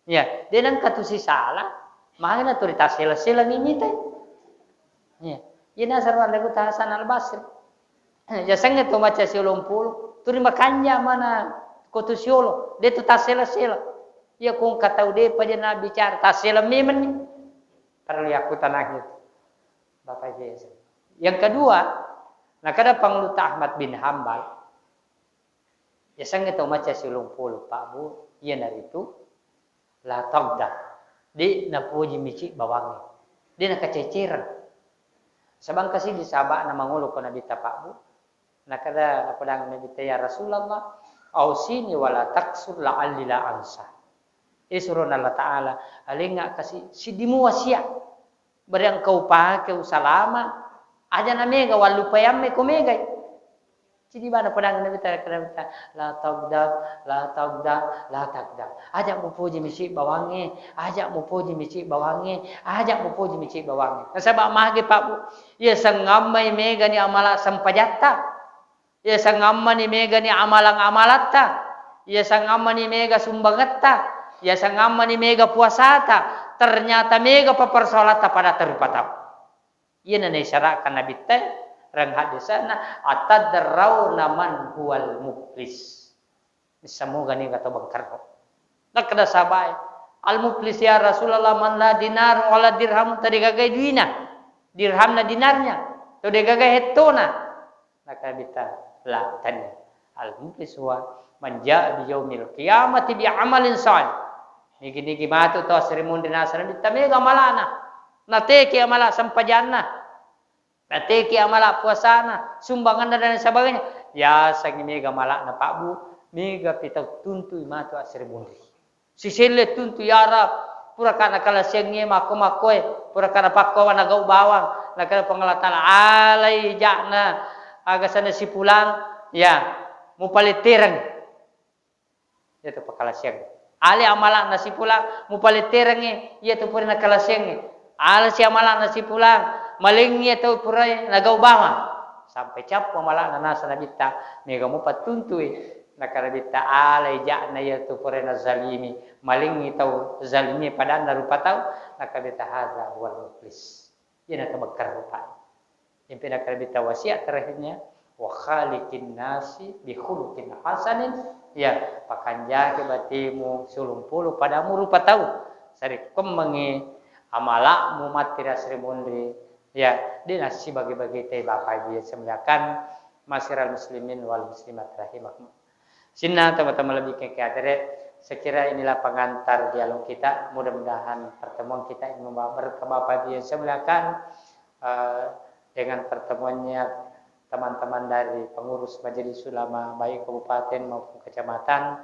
Ya, de' nengka tu sisala, magi naturi tassela-sela ni mitai. Ya, ina seru ande ku Hasan Al-Basri. Yasengnge to macca siolompolo, turi makanja' mana ko tu siolo, de' tu tassela-sela. Ya ko engka tau de'pa je nabicara, tassela memang ni. Perlu yakkutanangi. Bapak Ibu. Yang kedua, Nakada Pangulutta Ahmad bin Hambal, yasengnge tau macca siulung polo, Pak Bu, iyanaritu la taghdab. De' napoji micik bawangnge. De' nakacecereng. Sabang kasi di sahaba'na mangolo ko Nabitta, Pak Bu. Nakada, napadang Nabitta, "Ya Rasulullah, ausini wala taksur la'alli la ansa." Eh, surona Allah Ta'ala, alengnga kasi siddimu wasia. Bari engka upake usalama, aja na mega wallupaiamme ko megai. Cidi bana padang Nabitta, Nabitta, "La taghdab, la taghdab, la taghdab." Aja mupoji micik bawangnge, aja mupoji micik bawangnge, aja mupoji micik bawangnge. Nasaba mage, Pak Bu, iya sangammai megani amala sempajatta. Iya sangammani megani amalang-amalatta. Iya sangammani mega sumbangetta. Iya sangammani mega puasata. Ternyata mega pa persoalatta pada terrupa tau. Iyana naisyarakkan Nabitta rang hadisana, "Atadrauna man huwal muflis?" Missamo gani kata bengkerro. Nakkeda sahabae, "Al muflis ya Rasulullah man la dinar wala dirham, tadi gagai duina, dirhamna dinarnya, to de gagai hettona." Nakkeda Nabitta, "La, tania. Al muflis huwa man jaa bi yaumil qiyamati bi amalin salih." Nigi-nigi matu to asri munri nasana Nabitta mega amalana. Nateke amala sempajanna. Nateke amala puasana, sumbanganna dan lain sebagainya. Yasengngi mega amalana, Pak Bu, mega pi tau tuntui matu asri munri. Siselle tuntu, ya Rab, pura kana kalasiangnge makko-makkoe, pura kana pakkowa nagau bawang, nakana Puang Allah Ta'ala, "Alai ja'na, aga sana sipulang, ya, mupalettereng." Iyatu pakalasiangnge. Ale amala'na sipulang, mupaletterengngi, iyatu pura nakalasiangnge. Ale si amala'na sipulang, malengngi iyatu pura nagau bawang. Sampai cappu amala'na nasa Nabitta, mega mupattuntui. Nakana Nabitta, "Alai ja'na iyatu pura nazalimi, malengngi tau zalimi padanna rupa tau." Nakana Nabitta, "Hadza huwal muflis." Iyana tau bengkerro, Pak. Yang pernah kami minta wasiat terakhirnya, "Wa khaliqin nasi bi khuluqin hasanin." Ya, pakanjaki batemu siulung polo padamu rupa tau. Sarekkuammengngi amala'mu matti ri asri munri. Ya, de' nasibagi-bagi te Bapak Ibu yang saya muliakan, ma'asyiral muslimin wal muslimat rahimakum. Sininna teman-teman lebih ke hadere, sekira inilah pengantar dialog kita. Mudah-mudahan pertemuan kita ini membawa berkah Bapak Ibu yang saya muliakan, eh, dengan pertemuannya teman-teman dari pengurus Majelis Ulama baik kabupaten maupun kecamatan.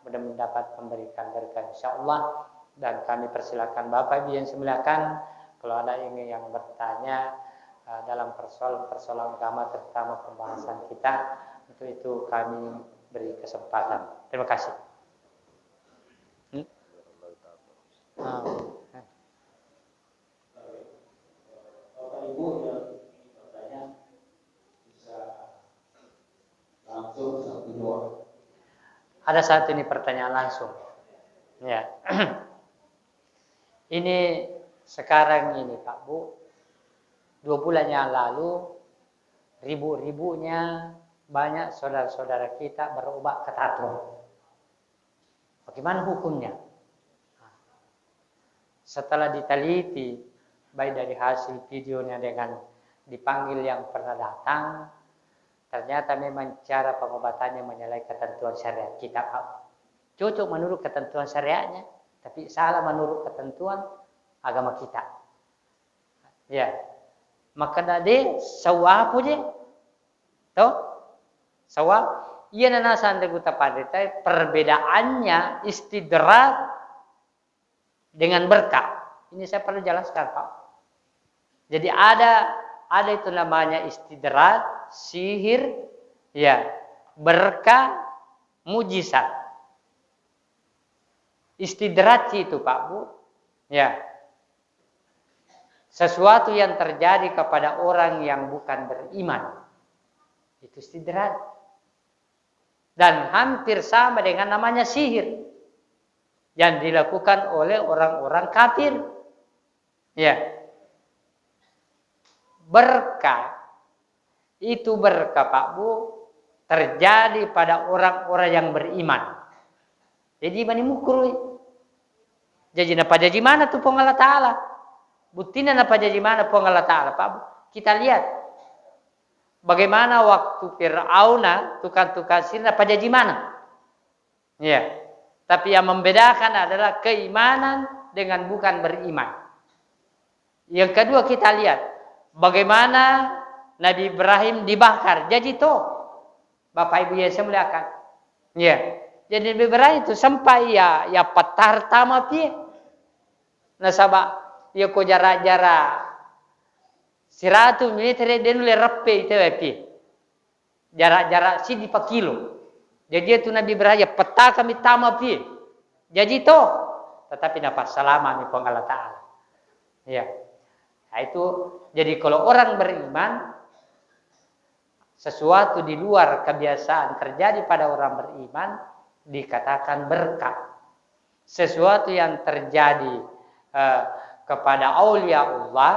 Mudah-mudahan dapat memberikan berkah, insya Allah. Dan kami persilakan Bapak Ibu yang saya muliakan, kalau ada ini yang bertanya, eh, dalam persoalan-persoalan agama, terutama pembahasan kita, untuk itu kami beri kesempatan. Terima kasih. Hmm? Ah, eh. Bapak Ibu yang ingin bertanya, bisa langsung satu dua. Ada satu ini pertanyaan langsung. Ya. Ini sekarang ini, Pak Bu, dua bulan yang lalu, ribu-ribunya banyak saudara-saudara kita berobat ke tatung. Bagaimana hukumnya? Setelah diteliti, baik dari hasil videonya dengan dipanggil yang pernah datang, ternyata memang cara pengobatannya menyalahi ketentuan syariat kita, Pak. Cocok menurut ketentuan syariatnya, tapi salah menurut ketentuan agama kita. Ya. Maka dade sawwapo je, to? Sawwa, iya nana sandre gutapanrita, perbedaannya istidraj dengan berkah. Ini saya perlu jelaskan, Pak. Jadi ada, ada itu namanya istidraj, sihir, ya, berkah, mujizat. Istidraj itu, Pak Bu, ya, sesuatu yang terjadi kepada orang yang bukan beriman. Itu istidraj. Dan hampir sama dengan namanya sihir yang dilakukan oleh orang-orang kafir. Ya. Berkah, itu berkah, Pak Bu, terjadi pada orang-orang yang beriman. Jadi mani mukrui. Jadi napajaji mana tu Puang Allah Ta'ala? Buktinya napajaji mana Puang Allah Ta'ala, Pak Bu? Kita lihat. Bagaimana waktu Fir'auna, tukang-tukang sihir, napajaji maneng? Iya. Tapi yang membedakan adalah keimanan dengan bukan beriman. Yang kedua, kita lihat bagaimana Nabi Ibrahim dibakar. Jaji to, Bapak Ibu yang saya muliakan. Iya. Jadi Nabi Ibrahim itu sempat ya, ya petar tama pie. Nasaba iya ko jarak-jarak siratu meter de nulle reppe itewe pie. Jarak-jarak siddi pakilo. Jaji itu Nabi Ibrahim, ya pettaka mi tama pie. Jaji to, tetapi napassalama'mi Puang Allah Ta'ala. Ya. Nah, itu, jadi kalau orang beriman, sesuatu di luar kebiasaan terjadi pada orang beriman dikatakan berkah. Sesuatu yang terjadi, eh, kepada aulia Allah,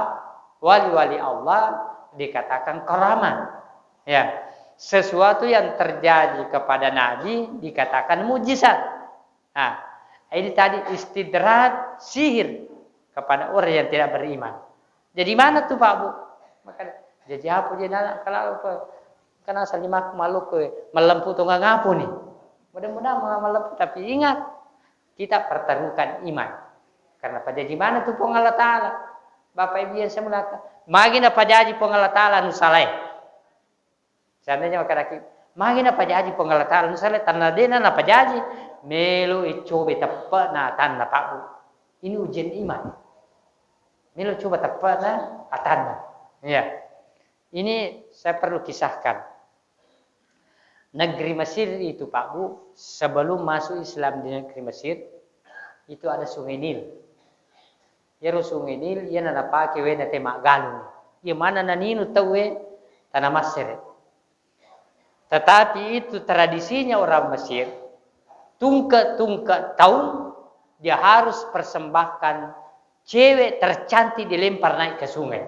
wali-wali Allah, dikatakan keramat. Ya, sesuatu yang terjadi kepada Nabi dikatakan mujizat. Nah, ini tadi istidraj sihir kepada orang yang tidak beriman. Jadi mana tuh, Pak Bu? Maka jadi apa je nana kalau apa? Karena salimak malu ke malampu tonggang apa nih? Mudah-mudahan malampu, tapi ingat, kita pertaruhkan iman. Karena pajaji mana tuh Puang Allah Ta'ala? Bapak Ibu yang saya muliakan, magi napajaji Puang Allah Ta'ala nu salai. Seandainya makkadaki, magi napajaji Puang Allah Ta'ala, misalnya tanna dena napajaji, melo icobe teppena tanna, Pak Bu. Ini ujian iman. Melo coba teppena atanna. Ya. Ini saya perlu kisahkan. Negeri Mesir itu, Pak Bu, sebelum masuk Islam di negeri Mesir, itu ada Sungai Nil. Iyaro Sungai Nil, iyana napake wena te maggalung. Iya mana naninung tauwe tana massere. Tetapi itu tradisinya orang Mesir, tungke-tungke tahun dia harus persembahkan cewek tercantik dilempar naik ke sungai.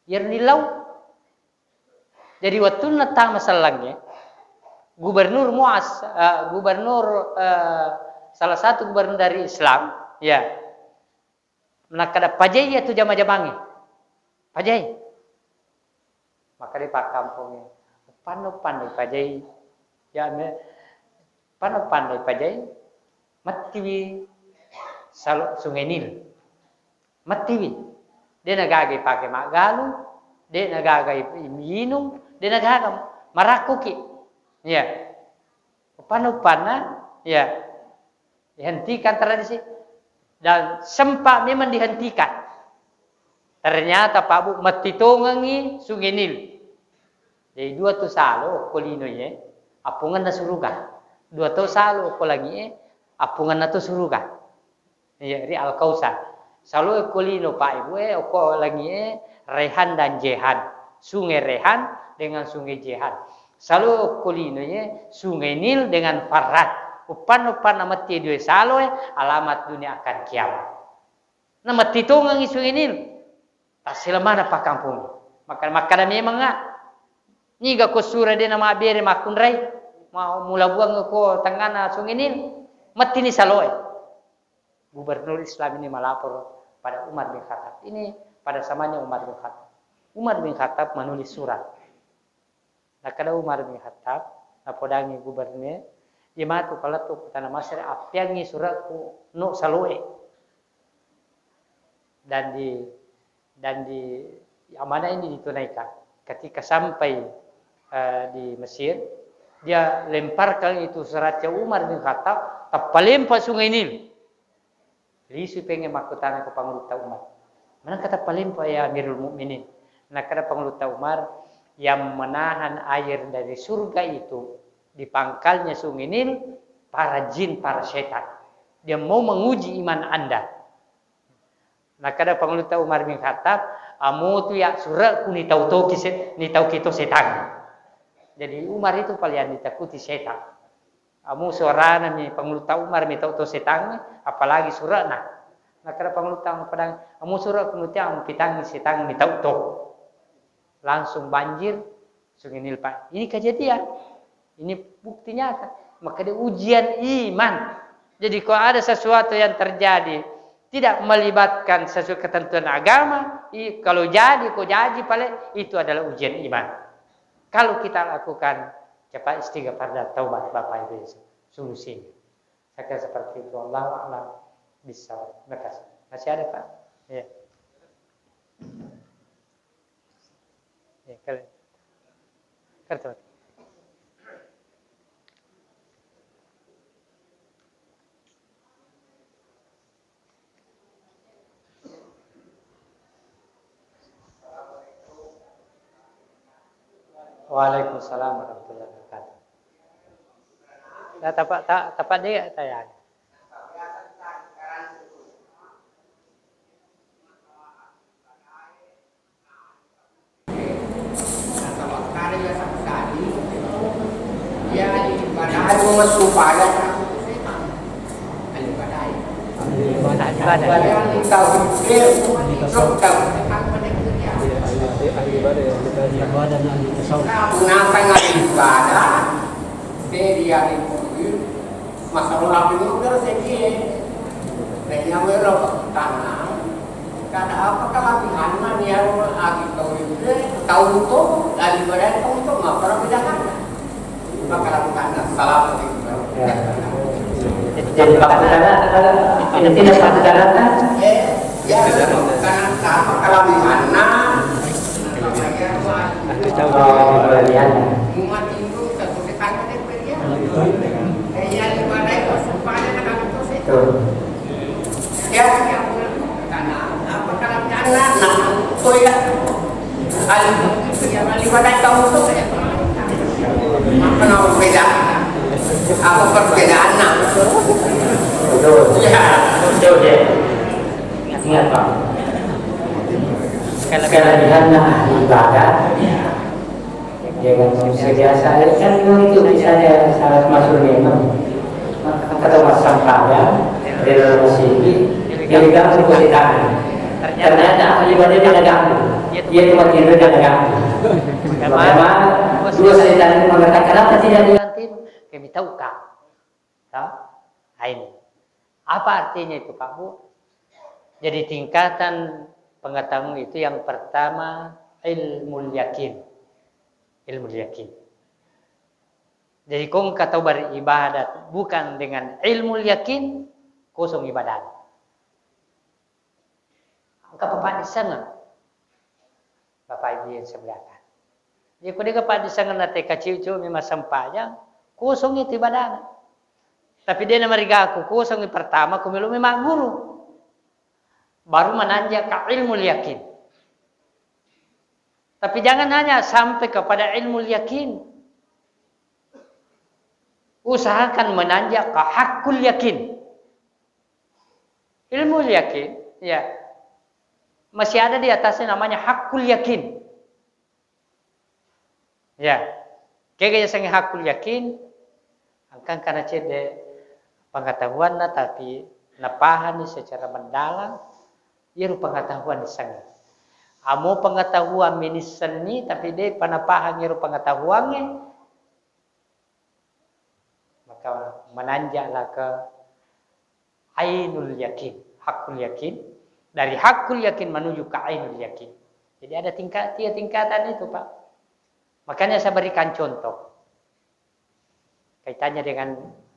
Iyaro nillau. Jadi wettunna tama sellengnge, Gubernur Muas, eh, gubernur, eh, salah satu gubernur dari Islam, ya, nakkada pajai iyatu jama-jamangnge. Pajai. Makkada pakkampongnge, "Panno-panno pajai, ya, me, panno-panno pajai, mattiwi salo Sungai Nil." Mattiwi. De nagaga ipake maggalung, de nagaga ip-, inung, de nagaga, marakkuki. Iya. Uppanna-uppanna, iya. Dihentikan tradisi. Dan sempat memang dihentikan. Ternyata, Pak Bu, matti tongengi Sungai Nil. Jadi dua tu salo ko lino ye, appungenna suruga. Dua to salo ko langi e, appungenna to suruga. Iya, ri Al-Kausar. Salo ko lino, Pak Ibu, eh, ko langi e, Rehan dan Jehan. Sungai Rehan dengan Sungai Jehan. Salo ko lino ye, Sungai Nil dengan Farat. Uppan-uppanna matti dua salo e, alamat dunia akan kiamat. Na matti tongengi Sungai Nil. Tassila mana pakkampongnge. Makkada, makkada memengnga. Niga ko sura de namabbere makkunrai. Ma-, mula buang ko tengngana Sungai Nil. Mattini saloe. Gubernur Islam ini melapor pada Umar bin Khattab. Ini pada zamannya Umar bin Khattab. Umar bin Khattab menulis surat. Nakkeda Umar bin Khattab, napodangi gubernur, "Iya matu kalettu ku tana Mesir, appeangngi suratku no saloe." Dan di, dan di, amanah ini ditunaikan. Ketika sampai, eh, di Mesir, dia lemparkan itu surat ke Umar bin Khattab, tappalempa Sungai Nil. Lisui pengnge makkutana ko Pangulutta Umar. Manengka tappalempa ya Amirul Mukminin? Nakkeda Pangulutta Umar, yang menahan air dari surga itu di pangkalnya Sungai Nil, para jin, para setan. Dia mau menguji iman Anda. Nakkeda Pangulutta Umar bin Khattab, "Amutu ya surekku nitau toki se-, nitauki to setan." Jadi Umar itu paling ditakuti setan. Amu suarana mi Pangulutta Umar mi tau to setangnge, apalagi sure'na. Nakkeda Pangulutta Umar padang, "Amu sure'ku nutiang pitangngi setang mi tau to." Langsung banjir, Sungai Nil, Pak. Ini kejadian. Ini bukti nyata. Makkeda ujian iman. Jadi kalau ada sesuatu yang terjadi tidak melibatkan sesuai ketentuan agama, i-, kalau jadi, kau jaji pale, itu adalah ujian iman. Kalau kita lakukan, cepat istighfar dan taubat, Bapak Ibu, solusinya. Saya kira seperti itu. Allahu a'lam bissawab. Terima kasih. Masih ada, Pak? Iya. Ya, kalian. Kerja. Waalaikumsalam warahmatullahi wabarakatuh. Nah, tapak, ta-, tapak dia tanya. Nasaba kare ya saksani, ya ibadah masupaya setan. Ibadah. Ibadah. Yang tahu dia, tahu. Ahli ibadah yang kita ibadah dan ahli tasawuf. Nah, kenapa nggak ibadah? Dia dia itu. Masalah itu terus ya dia. Kayaknya mereka tanah. Kada apa kalabihanna niaru agi tau itu, tau to, lagi badan tau to, maka orang bedakan. Maka lakukan. Assalamualaikum warahmatullahi wabarakatuh. Jadi, Pak Putana, ini tidak Pak Putana, kan? Eh, ya, karena apa kalabihanna? Oh, kelebihannya. Umat Hindu, satu sekarang ada beliau. Kayak ibadah itu supaya ada itu sih. Betul. Ya, apa perbedaan? Apa perbedaanna? Betul. Ya. Betul, ya. Ingat, Pak. Kelebihan ahli ibadah, ya kan, manusia biasa. Jadi kan memang itu misalnya syarat masuk memang. Maka kata Mas Sampada, di dalam masjid, dia bilang seperti tadi. Ternyata ahli ibadah dia ganggu. Dia cuma tidur dia ganggu. Bagaimana dua setan itu mengatakan, "Kenapa tidak diganti?" Kami tahu, Kak. Tahu? Nah, ini. Apa artinya itu, Pak, Bu? Jadi tingkatan pengetahuan itu yang pertama ilmu yakin. Ilmu yakin. Jadi, ko engka tau beribadat bukan dengan ilmu yakin, kosong ibadah. Engka papaddissengeng. Bapak Ibu yang saya muliakan. Jadi, ko de'ga paddissengeng na teka ciu-ciu memang sempajang, kosong itu ibadahna. Tapi dia namarigaku kosong pertama, ku melo memang guru. Baru menanjak ke ilmu yakin. Tapi jangan hanya sampai kepada ilmu yakin. Usahakan menanjak ke hakul yakin. Ilmu yakin, ya, masih ada di atasnya namanya hakul yakin. Ya, kega yasengnge hakul yakin, engka karena cedde pengetahuanna, tapi napahami secara mendalam, iyaro pengetahuan disengnge. Amo pengetahuan minissenni, tapi de pa napahang iyaro pengetahuangnge, maka menanjaklah ke ainul yakin, hakul yakin. Dari hakul yakin menuju ke ainul yakin. Jadi ada tingkat, tiga tingkatan itu, Pak. Makanya saya berikan contoh. Kaitannya dengan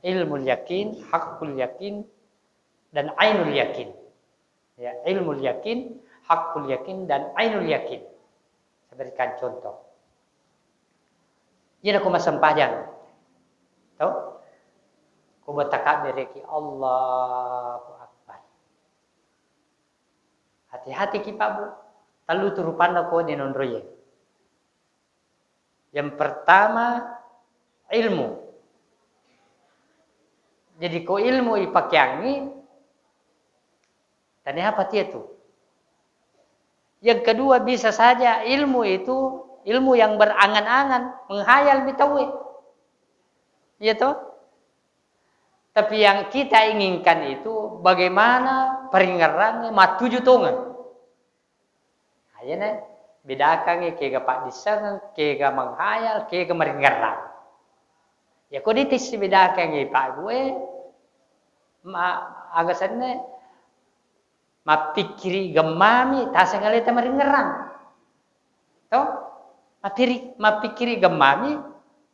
ilmu yakin, hakul yakin, dan ainul yakin. Ya, ilmu yakin, hakul yakin, dan ainul yakin. Saya berikan contoh. Iyana ko massempajang. Tau? Ko bertakabbereki, Allahu Akbar. Hati-hati ki, Pak, Bu. Tellu tu rupanna ko ninonroiye. Yang pertama, ilmu. Jadi, ko ilmu ipakeangngi, tania apa tia tu? Yang kedua, bisa saja ilmu itu ilmu yang berangan-angan, menghayal mi tauwe. Iya toh? Tapi yang kita inginkan itu bagaimana paringerrangnge mattuju tongeng. Ayana bedakangngi kega paddissengeng, kega menghayal, kega maringerrang. Ya ko ditissi bedakangngi, Pak, gue, ma-, aga senna, mappikkiri gemmami, taseng aleta maringerrang. Toh? Mappiri-, mappikiri gemmami,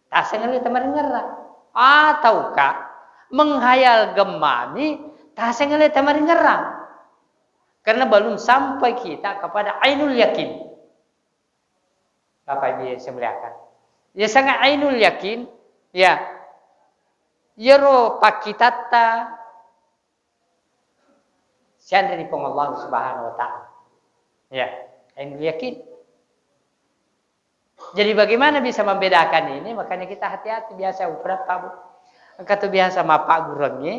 taseng le tamaringerrang. Atauka menghayal gemmami, taseng le tamaringerrang. Karena belum sampai kita kepada ainul yakin. Bapak Ibu yang saya muliakan. Ya, sangat ainul yakin, ya. Yero pakkitatta sianreni Puang Allah Subhanahu wa Ta'ala. Ya, ainul yakin. Jadi bagaimana bisa membedakan ini? Makanya kita hati-hati biasa uprappa, Bu. Engka tu biasa mappagguruangngi,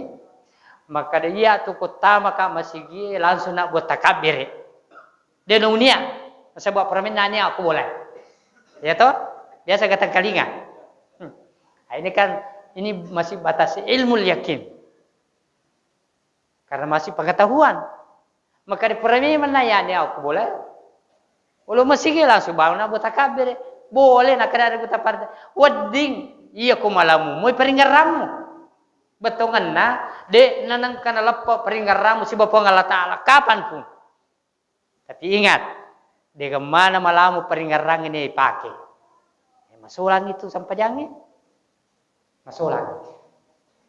maka de iya tu kuttamaka masigi langsung nak buat takabbere. De naunia, nasaba permen nani aku boleh. Ya toh? Biasa gatang kalinga. Hmm. Nah, ini kan, ini masih batas ilmu yakin. Karena masih pengetahuan. Maka di permen nani aku boleh. Ulo masigi langsung bangun nak buat takabbere. Boleh nak kada ada buat partai. Wedding, iya ko malamu, moi peringerammu. Bettongenna, de nanengka naleppa peringerammu siba Puang Allah Ta'ala. Kapanpun. Tapi ingat, degammana malamu peringerang ini ipake. Eh, masolang itu sampajangnge. Masolang.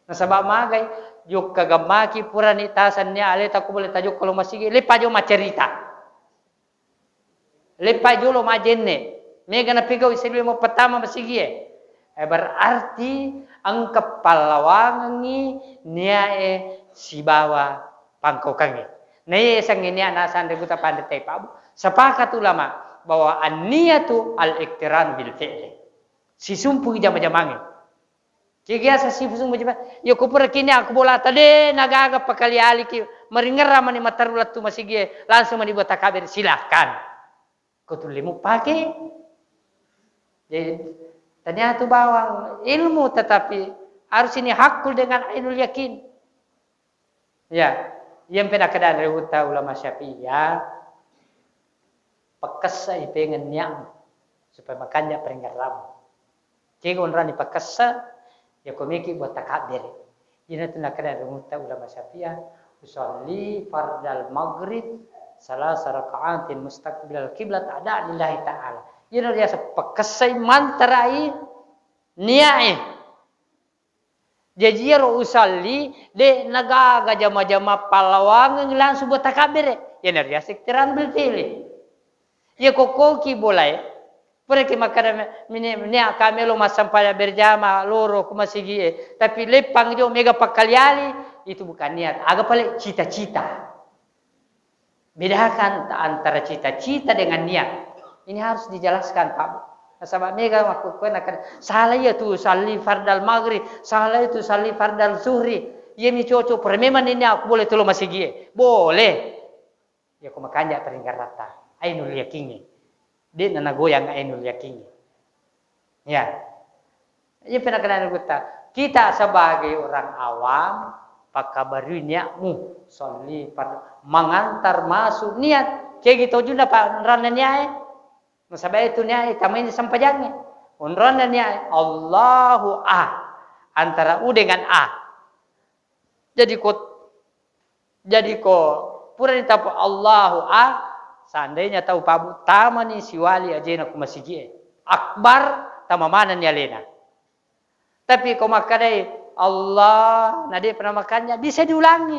Nasaba magai, jokka gemmaki purani tasennia aleta ko boleh tajokka lo masigi, lepa jo macerita. Lepa jolo majenne, mega napigau sebelum pertama masigie. Eh, berarti engka pallawangengngi niae sibawa pangkaukangnge. Na iya sangnge nia nasanre buta panre taipabu. Sepakat ulama bahwa an-niyatu al-iqtiran bil fi'li. Sisumpungi jama-jamangnge. Kegi asa sifusung mujaba, iya ko pura kini aku bolata de nagaga pakali-aliki, maringerra mani mataru lettu masigie, langsung mani buat takabbere, silakan. Ko tulle mupake. Jadi, tania tu bawang ilmu, tetapi harus ini hakul dengan ainul yakin. Ya, iya mpe nakkeda ri utta ulama Syafi'iyah, "Pekessa ipengeng niatmu supaya makanja peringerramu." Kega onrani pekessa, ya komiki buat takabbere. Ina tu nakkeda ri utta ulama Syafi'iyah, "Usalli fardal maghrib salasa raka'atin mustaqbilal qiblat ada lillahi ta'ala." Ina riaseng pekessai mantarai niae. Jaji iyaro usalli, de nagaga jama-jama pallawangeng langsung buat takabbere. Iyana riaseng iqtiran bil fi'li. Iya kokkoki bolae, puraki makkada me-, mini-, nia kamelo massempajang berjama loro ku masigie, tapi leppang jo mega pakkali-ali, itu bukan niat. Aga pale cita-cita. Bedakan ta-, antara cita-cita dengan niat. Ini harus dijelaskan, Pak Bu. Nasaba mega makkukkue nakkeda, "Salah iya tu salli fardal maghrib, salah itu salli fardal zuhri." Iya mi cocok, pura memang ini aku boleh tolo masigie. Boleh. Iya ko makanja peringgaratta. Ainul yakingi. De na nagoyang ainul yakingi. Ya. Iya pernah kenal kita. Kita sebagai orang awam, pakabarui niatmu, sholli fard-, mengantar masuk niat. Kegi tojunna pa ranna niae. Nasaba itu niae tamani sampajangnge. Onronna niae Allahu A. Antara U dengan A. Jadi ko, jadi ko purani tapo Allahu A, seandainya tau pabu tamani siwali ajena ku masigie. Akbar, tama manenni alena. Tapi ko makkadai Allah, na de pernah makanja, bisa diulangi.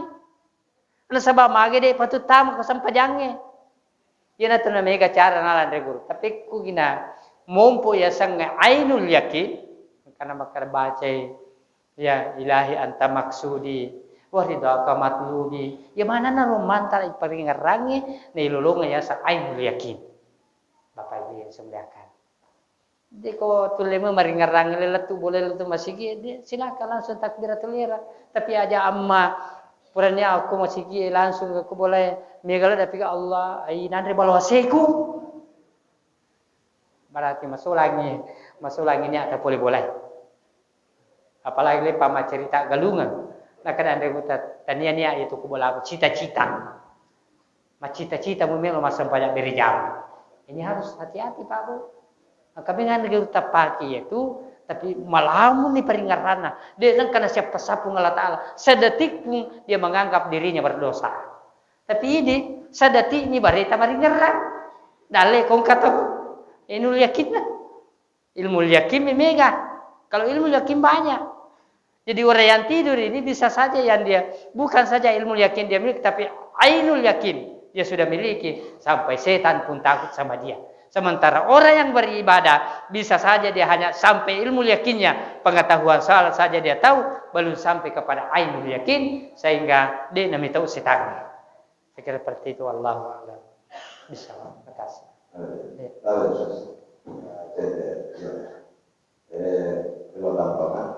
Nasaba mage de patut tama ko sampajangnge. Iyanatu na mega cara nalanre guru. Tapi ku gina mompo yasengnge ainul yakin, karena makkada bacai, ya Ilahi anta maksudi, wa ridhaka matlubi. Ya manana ro mantara iparingerrangi, nailolonga yaseng ainul yakin. Bapak Ibu yang saya muliakan. De ko tulle mo maringerrang le lettu boleh lettu masigi, de silakan langsung takbiratul ihram. Tapi aja amma purani aku masigi langsung ko boleh mega le dapi Allah, ai nanre balo aseku. Berarti masolangi, masolangi niat pole boleh. Apalagi le pamaccarita galungeng. Nakkeda anre buta tania niat itu ku bolaku cita-cita. Macita-cita mu melo massempajang berjam. Ini harus hati-hati, Pak Bu. Maka dengan kita pakai itu, tapi malamun ni paringaranna. De nengka na siapa sapung Allah Ta'ala. Sedetik pun dia menganggap dirinya berdosa. Tapi ini sedetik ni bareta maringerrang. Dalle kongka tahu. Ainul yakinna. Ilmu yakin mega. Kalau ilmu yakin banyak. Jadi orang yang tidur ini bisa saja yang dia, bukan saja ilmu yakin dia miliki, tapi ainul yakin dia sudah miliki, sampai setan pun takut sama dia. Sementara orang yang beribadah, bisa saja dia hanya sampai ilmu yakinnya, pengetahuan salat saja dia tahu, belum sampai kepada ainul yakin, sehingga dia namanya tahu setan. Saya kira seperti itu, wallahu a'lam. Bisa, makasih. Iya. Tahu, Ustaz. Ya, saya, saya, ya. Eh, lima tampangan.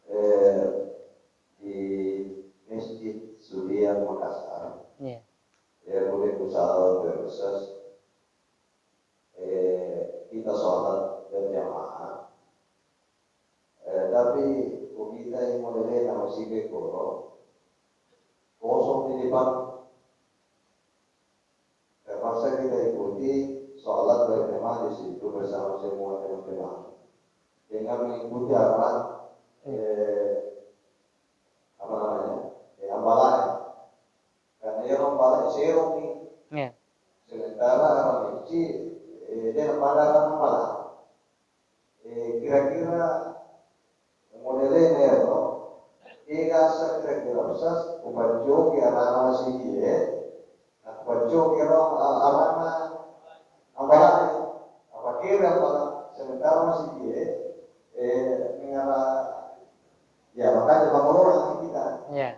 Eh, di Masjid Suliang Makassar. Iya. Ya, boleh usaha untuk Ustaz. Eh, kita sholat berjamaah. Eh, tapi ko kita yang model nama si Bekoro, kosong di depan. Terpaksa kita ikuti sholat berjamaah di situ bersama semua teman-teman. Dengan mengikuti arahan, eh, apa namanya? Eh, ambalai. Karena yang ambalai serong nih. Iya. Sementara arah masjid, eh, dia pada arah ambalai. Eh, kira-kira modelena ero, kega asa kira-kira Ustaz, upancoki arana masigi e, nah, upancoki ero, a-, arana ambalai, apa kira ambalai, sementara masigi e, eh, mengara, ya, makanya bangunan kita. Iya.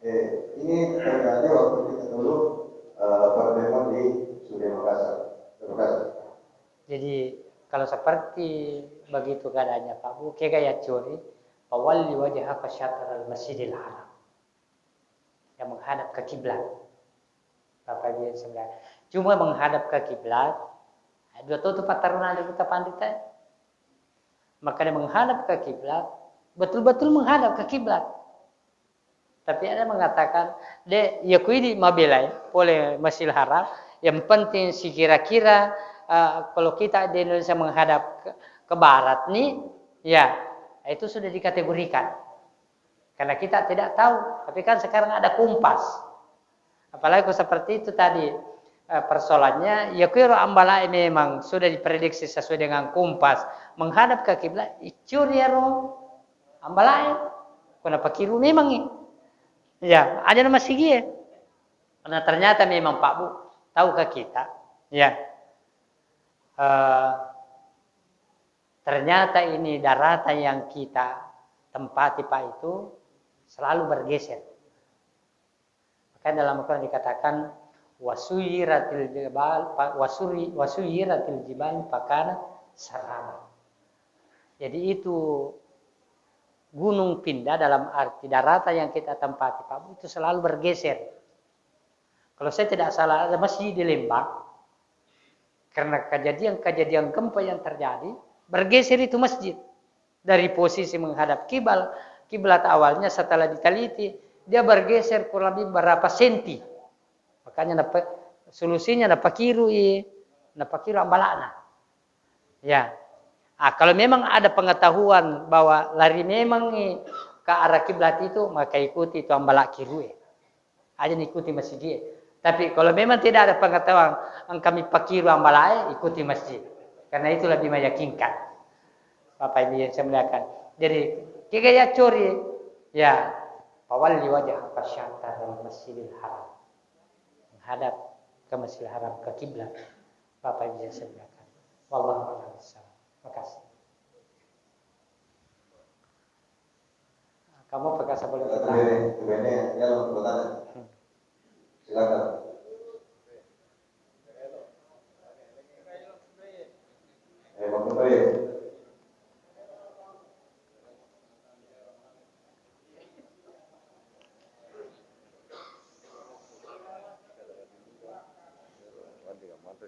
Eh, ini terjadi waktu kita dulu, eh, pertemuan di Sude Makassar. Terima kasih. Jadi, kalau seperti begitu keadaannya, Pak Bu, kega yaccuri, "Fawalli wajhaka syatral Masjidil Haram." Yang menghadap ke kiblat. Bapak Ibu yang sebelah. Cuma menghadap ke kiblat, dua tutup pattaruna ada kita pandita. Maka dia menghadap ke kiblat, betul-betul menghadap ke kiblat. Tapi ada mengatakan, "De, ya kuidi mabelai pole Masjidil Haram. Yang penting sekira-kira, eh, kalau kita di Indonesia menghadap ke, ke barat nih, ya, itu sudah dikategorikan." Karena kita tidak tahu, tapi kan sekarang ada kompas. Apalagi kalau seperti itu tadi, eh, persoalannya, ya kuero ambalai memang sudah diprediksi sesuai dengan kompas menghadap ke kiblat, icuri ero ambalai, kuna pakiru memang i. Ya, aja nama sigie. Nah, ternyata memang Pak Bu, tahukah kita? Ya. Eh, ternyata ini daratan yang kita tempati, Pak, itu selalu bergeser. Makanya dalam Al-Quran dikatakan, "Wasuyiratil jibal, pa-, wasuri-, wasuyiratil jibal pakana saraba." Jadi itu gunung pindah dalam arti daratan yang kita tempati, Pak Bu, itu selalu bergeser. Kalau saya tidak salah, ada masjid di Lembang. Karena kejadian-kejadian gempa yang terjadi, bergeser itu masjid. Dari posisi menghadap kibal-, kiblat awalnya setelah diteliti, dia bergeser kurang lebih berapa senti. Makanya napa-, solusinya napakirui, napakiru ambalakna. Ya. Ah, kalau memang ada pengetahuan bahwa lari memang ke arah kiblat itu, maka ikuti itu ambalak kirue. Aja ikuti masjid. Tapi kalau memang tidak ada pengetahuan, engka mipakiru ambalae, ikuti masjid. Karena itu lebih meyakinkan. Bapak Ibu yang saya muliakan. Jadi, kega yaccori, ya, "Fawalli wajhaka syatral Masjidil Haram." Menghadap ke Masjidil Haram, ke kiblat. Bapak Ibu yang saya muliakan. Wallahu a'lam bishawab. Makasih. Kamu apakah boleh bertanya? Bene, bene, ya, lo bertanya. Hmm. Silakan. Eh, Bang Putri.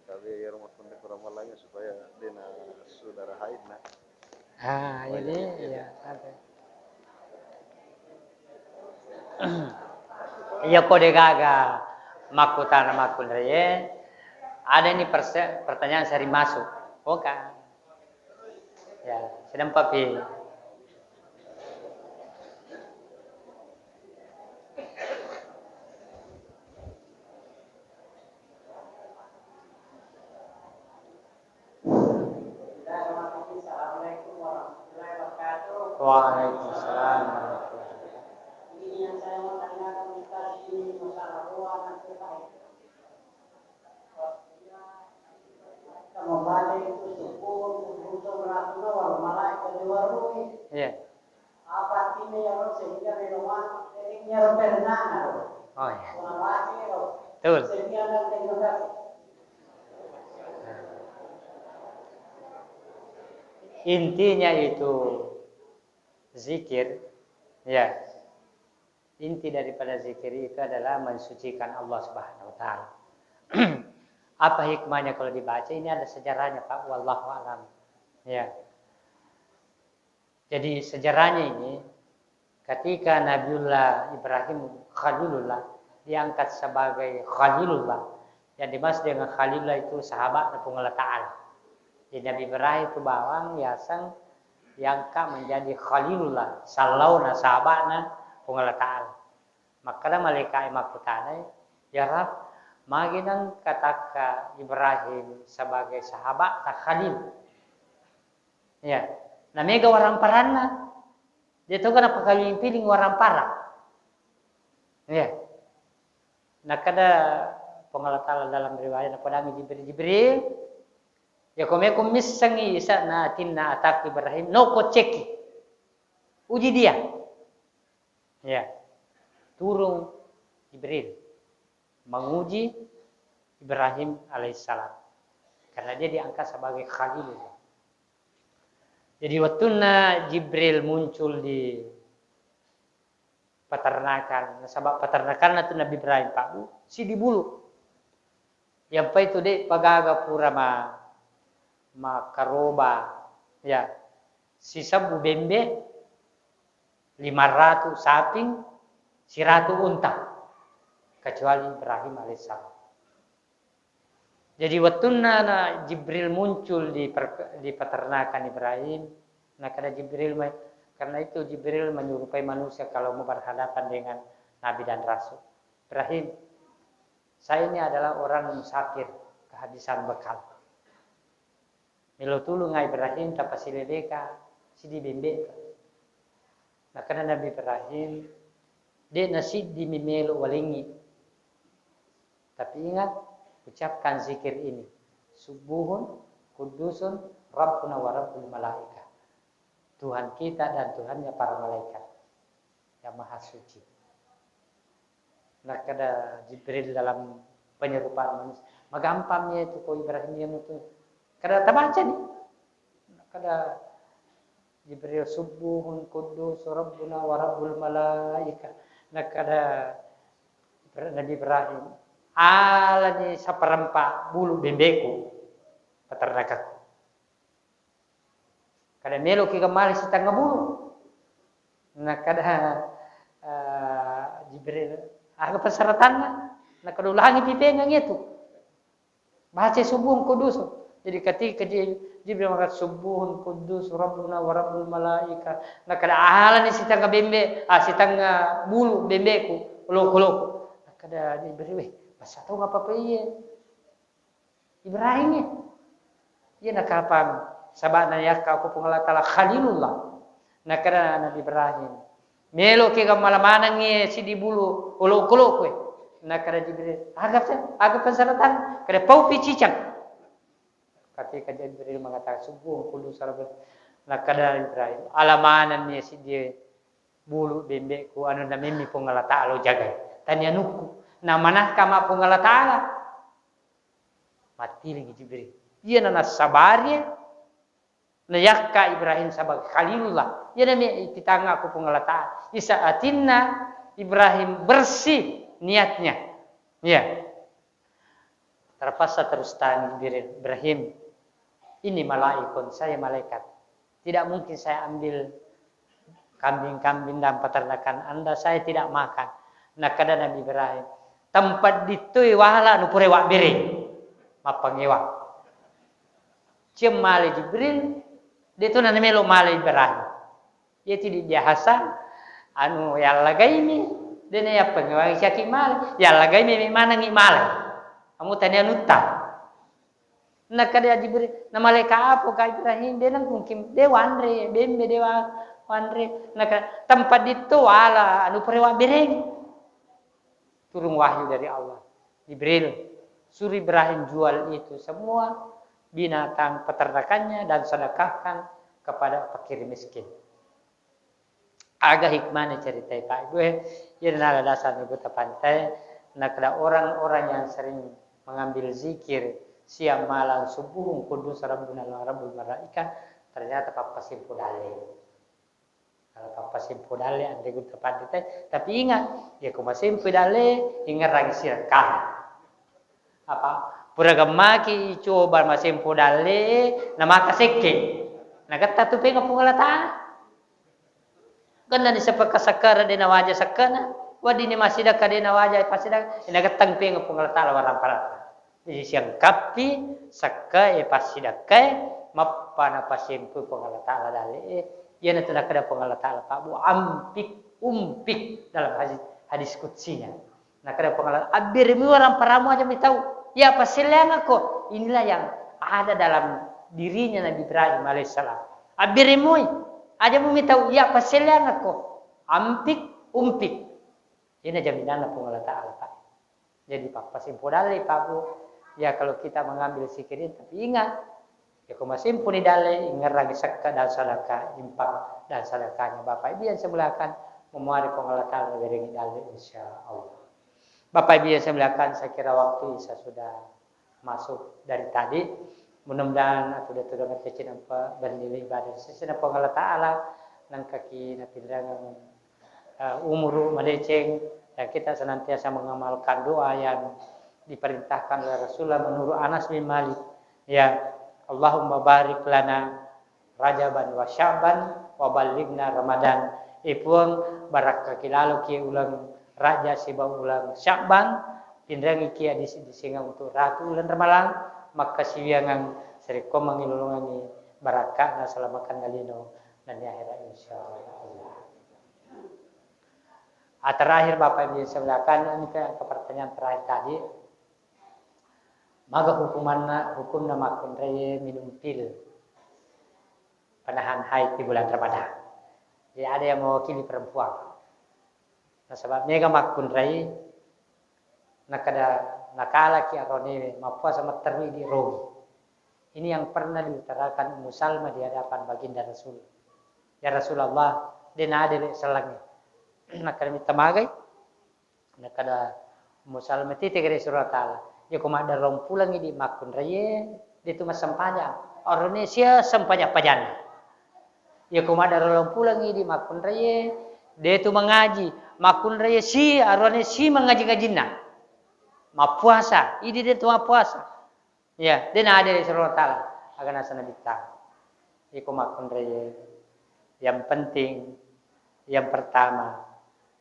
Tapi iyaro makkunrai kurang mallangnge supaya de' nasu darah haidna. Ah, jadi, iya, santai. Iya, ko de' gaga makkutana makkunraie, ada ini perse-, pertanyaan sering masuk. Oke. Ya, sedang papi. Ini yang saya mau tanyakan, Ustaz, ini masalah doa nanti, Pak. Membaca itu syukur, syukur, syukur, syukur, malaikat di warung ini. Iya. Apa artinya ya, Bro, sehingga melo masuk, seringnya ro perenana, Bro. Oh, iya. Kurang lagi, Bro. Betul. Sehingga nanti juga. Intinya itu zikir, ya. Inti daripada zikir itu adalah mensucikan Allah Subhanahu wa Ta'ala. Apa hikmahnya kalau dibaca? Ini ada sejarahnya, Pak. Wallahu alam. Ya. Jadi, sejarahnya ini, ketika Nabiullah Ibrahim Khalilullah diangkat sebagai Khalilullah, yang dimaksud dengan Khalilullah itu sahabat Puang Allah Ta'ala. Jadi, Nabi Ibrahim itu bawang yaseng diangkat menjadi Khalilullah, sallauna sahabatna Puang Allah Ta'ala. Makkeda malaika e makkutanai, "Ya Rabb, magi nengka takka Ibrahim sebagai sahabat ta Khalil?" Ya. Na mega waramparanna. Dia toga napakaling-piling warampara. Ya. Nakada Puang Allah Ta'ala dalam riwayat, napadangi Jibril, Jibril, ya komeko missengi isa na atinna atak Ibrahim, no ko ceki. Uji dia. Ya. Turun Jibril menguji Ibrahim alaihissalam. Karena dia diangkat sebagai Khalilullah. Jadi, wettunna Jibril muncul di peternakan, nasaba peternakanna tu Nabi Ibrahim, Pak Bu, sidi bulu. Yang itu de pagaga pura ma-, makaroba, ya, sisebbu bembe, lima ratu saping, siratu unta, kecuali Ibrahim alaihissalam. Jadi, wettunna na Jibril muncul di per-, di peternakan Ibrahim, nakada Jibril mai-, karena itu Jibril menyerupai manusia kalau mau berhadapan dengan Nabi dan Rasul. "Ibrahim, saya ini adalah orang musafir, kehabisan bekal. Melo tulung, ah, Ibrahim, tapasileleka sidi bembe." Nakana Nabi Ibrahim, "De nasiddi mi melo walengngi. Tapi ingat, ucapkan zikir ini, 'Subbuhun Quddusun Rabbuna wa Rabbul Malaikah.'" Tuhan kita dan Tuhannya para malaikat yang maha suci. Nakkeda Jibril dalam penyerupaan manusia, "Magampang ya itu ko Ibrahim ya mutu." Kada tabaca ni. Nakkeda Jibril, "Subbuhun Quddus Rabbuna wa Rabbul Malaikah." Nakkeda Ibra-, Nabi Ibrahim, "Alani saparempa bulu bembeku, peternakakku." Kada meloki ga male sitengnga bulu. Nakkeda, eh, Jibril, "Aga persyaratanna?" Nakkeda, "Ulangi pipengeng itu. Baca Subbuhun Quddus." Jadi ketika Ji-, Jibril mengatakan, "Subbuhun Quddus Rabbuna wa Rabbul Malaikah." Nakkeda, "Alani sitengnga bembe, ah, sitengnga bulu bembeku, loko-loko." Nakkeda Jibril, "Weh, masa tau ngapa-apa iye?" Ibrahim ya. Iya nakapang, saba'na yakka ko Puang Allah Ta'ala Khalilullah. Nakkeda Nabi Ibrahim, "Melo ke gammala manengngi sidi bulu olokoloku e." Nakkeda Jibril, "Aga pe-, aga persyaratan?" Kada, "Paupi cicang." Ketika Jibril mengatakan, "Subbuhun Quddus Rabbuna." Nakkeda Ibrahim, "Ala manenni sidi bulu bembeku, anu namemmi Puang Allah Ta'ala jagai. Tania anukku. Namanahka ma Puang Allah Ta'ala." Mattilingi Jibril. Iyana nassabari, nayakka Ibrahim sebagai Khalilullah. Iyana mi ititanga ku Puang Allah Ta'ala. Isa atinna Ibrahim bersih niatnya. Iya. Terpaksa terus tanya Jibril, "Ibrahim, ini malaikun, saya malaikat. Tidak mungkin saya ambil kambing-kambing dan peternakan Anda, saya tidak makan." Nakkeda Nabi Ibrahim, "Tempat ditui wala nupure wabbere." Mappangewa. Ciang male Jibril, de tu namelo male Ibrahim. Iyatu di biasa, anu, yallagaimi, de na yappangewangi caki male, yallagaimi manengi male. Amu tania anutta. Nakkeda Jibril, "Na malaika apo ka Ibrahim, de nangkungkim, de wanre, bembe, de wa-, Wanre, naka tempat ditto wala anu pura wabbereng. Turun wahyu dari Allah. Jibril, suruh Ibrahim jual itu semua binatang peternakannya dan sedekahkan kepada fakir miskin. Aga hikmahnya cerita Pak Ibu, eh. Jadi nala dasar Ibu tapantai, nakada orang-orang yang sering mengambil zikir siang malam subuh, kudus rabbuna wa rabbul malaika, ternyata pappasimpu dalle. Kalau pappasimpu dalle, ande gutta panrita, tapi ingat, ya ko masimpu dalle, ingerang sirakka. Apa? Pura gemmaki coba masimpu dalle, namaka sekke. Nagetta tu penga Puang Allah Ta'ala. Gennani sepeka sekkara de nawaja sekkana, weddini massidekka de nawaja passidekka, nagettang penga Puang Allah Ta'ala warang parata. Jadi siangkappi sekkae passidekkae, mappa napasimpui Puang Allah Ta'ala dalle e. Iyanatu nakkeda Puang Allah Ta'ala, Pak Bu, ampik umpik dalam hadis, hadis kutsinya. Nakkeda Puang Allah, abbirimi warang paramu aja mitau. Ya, passelleangakko. Inilah yang ada dalam dirinya Nabi Ibrahim alaihissalam. Abbirimui, aja mu mitau, ya, passelleangakko. Ampik umpik. Ini jaminanna Puang Allah Ta'ala, Pak. Jadi pappasimpu dalle, Pak Bu. Ya, kalau kita mengambil sikirin, tapi ingat, ya, ko masimpuni dalle, ingerrangi sekka dan sadaka, infak dan sadakanya. Bapak Ibu yang saya muliakan, memuari Puang Allah Ta'ala berengi dalle, insya Allah. Bapak Ibu yang saya muliakan, saya kira waktu Isya sudah masuk dari tadi. Mudah-mudahan aku udah tuh dapat kecil apa bernilai ibadah di sisi Puang Allah Ta'ala, nangkaki napinrang eh, umuru madeceng, dan kita senantiasa mengamalkan doa yang diperintahkan oleh Rasulullah menurut Anas bin Malik. Ya, Allahumma barik lana Rajaban wa Sya'ban wa ballighna Ramadan. E Puang, barakkaki laloki uleng Raja siba uleng Sya'ban, pinrengiki adisi-, disinga untuk ratu uleng Ramalang, makkasiwiangang sarekko mangilolongangi barakka'na selamakanna lino nennia akhirat, insyaallah. Ah, terakhir, Bapak Ibu yang saya muliakan, ini ke, ke pertanyaan terakhir tadi. Maga hukumanna, hukumna makkunraie minum pil penahan haid di bulan Ramadan. Jadi ada yang mewakili perempuan. Nasaba mega makkunrai, nakada nakalaki aronewe, mappuasa matterui di romi. Ini yang pernah diutarakan Ummu Salmah di hadapan Baginda Rasul. Ya Rasulullah, de nade le sellengnge. Nakada mitta magai, nakada Ummu Salmah, tite gare Rasulullah Ta'ala. Ya ko maddarong pulang idi makkunraie, de tu massempajang. Orone sia sempajang pajanna. Iya ko maddarolong pulang idi makkunraie, de tu mangaji, makkunraie si aruane si mangaji-ngajinna. Mappuasa, idi de tu mappuasa. Iya, de nade Rasulullah Ta'ala, aga nasana bitta. Iko makkunraie, yang penting, yang pertama,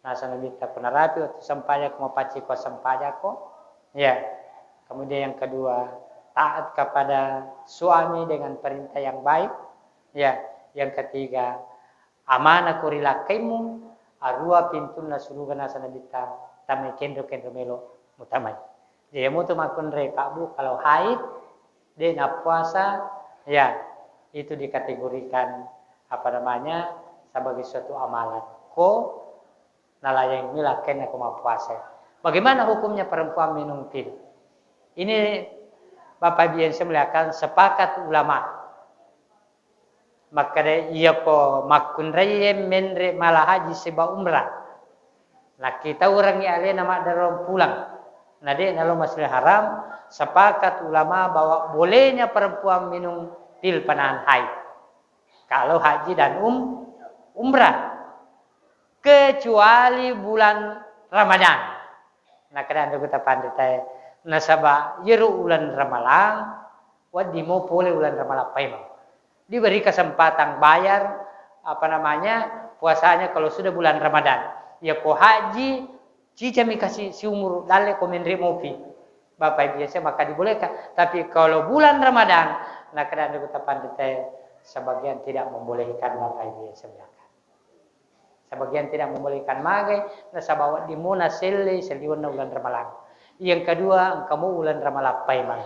Nasana mitta punarapi wettu sempajang, ko mapaccing ko sempajang ko. Ya. Kemudian yang kedua, taat kepada suami dengan perintah yang baik. Ya. Yang ketiga, amanah ko ri lakkaimu, arua pintunna suruga nasana mitta tamai kenro-kenro melo mutamai. Jadi mutu makkunrai Pak Bu, kalau haid, de nappuasa, ya, itu dikategorikan, apa namanya, sebagai suatu amalan. Ko nalayangi lakkainna ko mappuasa. Bagaimana hukumnya perempuan minum pil? Ini Bapak Ibu yang saya muliakan, sepakat ulama. Makkeda, iya ko makkunraie menre mala haji siba umrah. Nakkitaurengngi alena maddarong pulang. Na de nalo Masjidil Haram, sepakat ulama bahwa bolehnya perempuan minum pil penahan haid. Kalau haji dan um, umrah. Kecuali bulan Ramadan. Nakkeda anre gutta panritae, nasaba iyaro uleng Ramalang, wedding mo pole uleng Ramalang paimeng. Diberi kesempatan bayar, apa namanya, puasanya kalau sudah bulan Ramadan. Ya ko haji, cicami kasi siumuru dalle ko menre mopi. Bapak Ibu yang saya, maka dibolehkan. Tapi kalau bulan Ramadan, nakkeda anre gutta panritae, sebagian tidak membolehkan Bapak Ibu yang saya muliakan. Sebagian tidak membolehkan magai, nasaba wedding mo nasellei saliwenna uleng Ramalang. Yang kedua, engka mo uleng Ramalang paimeng.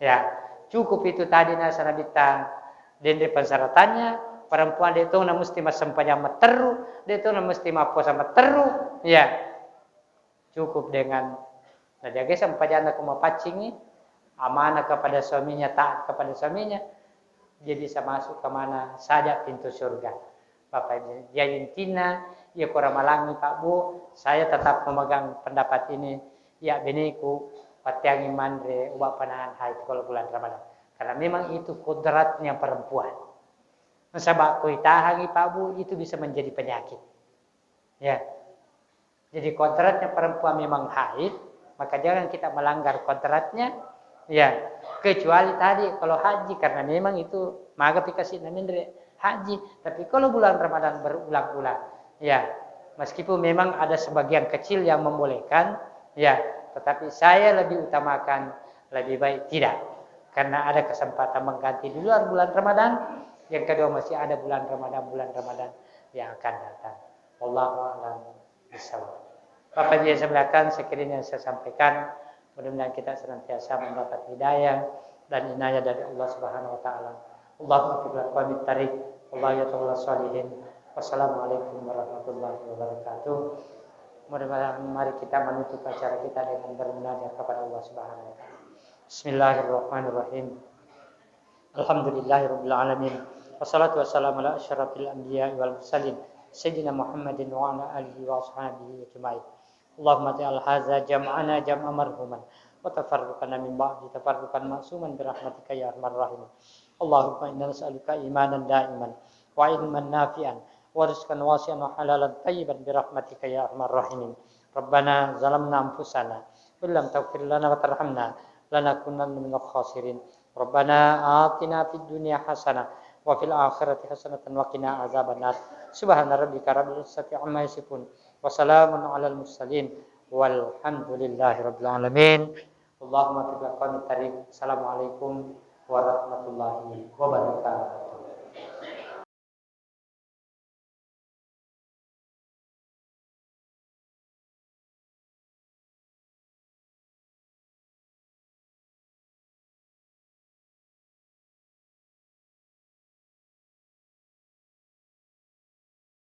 Ya, cukup itu tadi nasana mitta denre persyaratannya, Perempuan de' to na mesti massempajang matteru, de' to na mesti mappuasa matteru, ya. Cukup dengan najagai sempajanna ko mapaccingi, amanah kepada suaminya, taat kepada suaminya, dia bisa masuk ke mana saja pintu surga. Bapak Ibu, jadi intinya, ya, ko ramalangi Pak Bu, saya tetap memegang pendapat ini, ya, beneku, pattiangi manre ubat penahan haid kalau bulan Ramadan. Karena memang itu kodratnya perempuan. Nasaba ko itahangi Pak Bu, itu bisa menjadi penyakit. Ya. Jadi kodratnya perempuan memang haid, maka jangan kita melanggar kodratnya. Ya, kecuali tadi kalau haji, karena memang itu maga pi kasi' na menre haji. Tapi kalau bulan Ramadan berulang-ulang, ya, meskipun memang ada sebagian kecil yang membolehkan, ya, tetapi saya lebih utamakan, lebih baik tidak. Karena ada kesempatan mengganti di luar bulan Ramadan, yang kedua masih ada bulan Ramadan, bulan Ramadan yang akan datang. Wallahu a'lam bishawab. Bapak Ibu yang saya muliakan, sekiranya yang saya sampaikan, mudah-mudahan kita senantiasa mendapat hidayah dan inayah dari Allah Subhanahu wa taala. Allahumma taufiq lil aqwamit thariq, Allah ya tawalla sholihin. Wassalamualaikum warahmatullahi wabarakatuh. Mudah-mudahan mari kita menutup acara kita dengan bermunajat kepada Allah Subhanahu wa taala. Bismillahirrahmanirrahim. Alhamdulillahirabbil alamin. Wassalatu wassalamu ala asyrafil anbiya'i wal mursalin, sayyidina Muhammadin wa ala alihi wa ashabihi ajmain. Allahumma ja'al hadza jam'ana jam'an marhuman, wa tafarruqana min ba'di tafarruqan ma'suman bi rahmatika ya arhamar rahimin. Allahumma inna nas'aluka imanan daiman, wa ilman nafi'an, wa rizqan wasi'an, wa halalan tayyiban bi rahmatika ya arhamar rahimin. Rabbana zalamna anfusana, wa illam taghfir lana wa tarhamna, lanakunanna minal khasirin. Rabbana atina fid dunya hasanah, wa fil akhirati hasanatan wa qina azabannar. Subhana rabbika rabbil izzati amma yasifun. Wa salamun alal mursalin. Walhamdulillahi rabbil alamin. Allahumma taufiq lil aqwamit thariq. Assalamualaikum warahmatullahi wabarakatuh.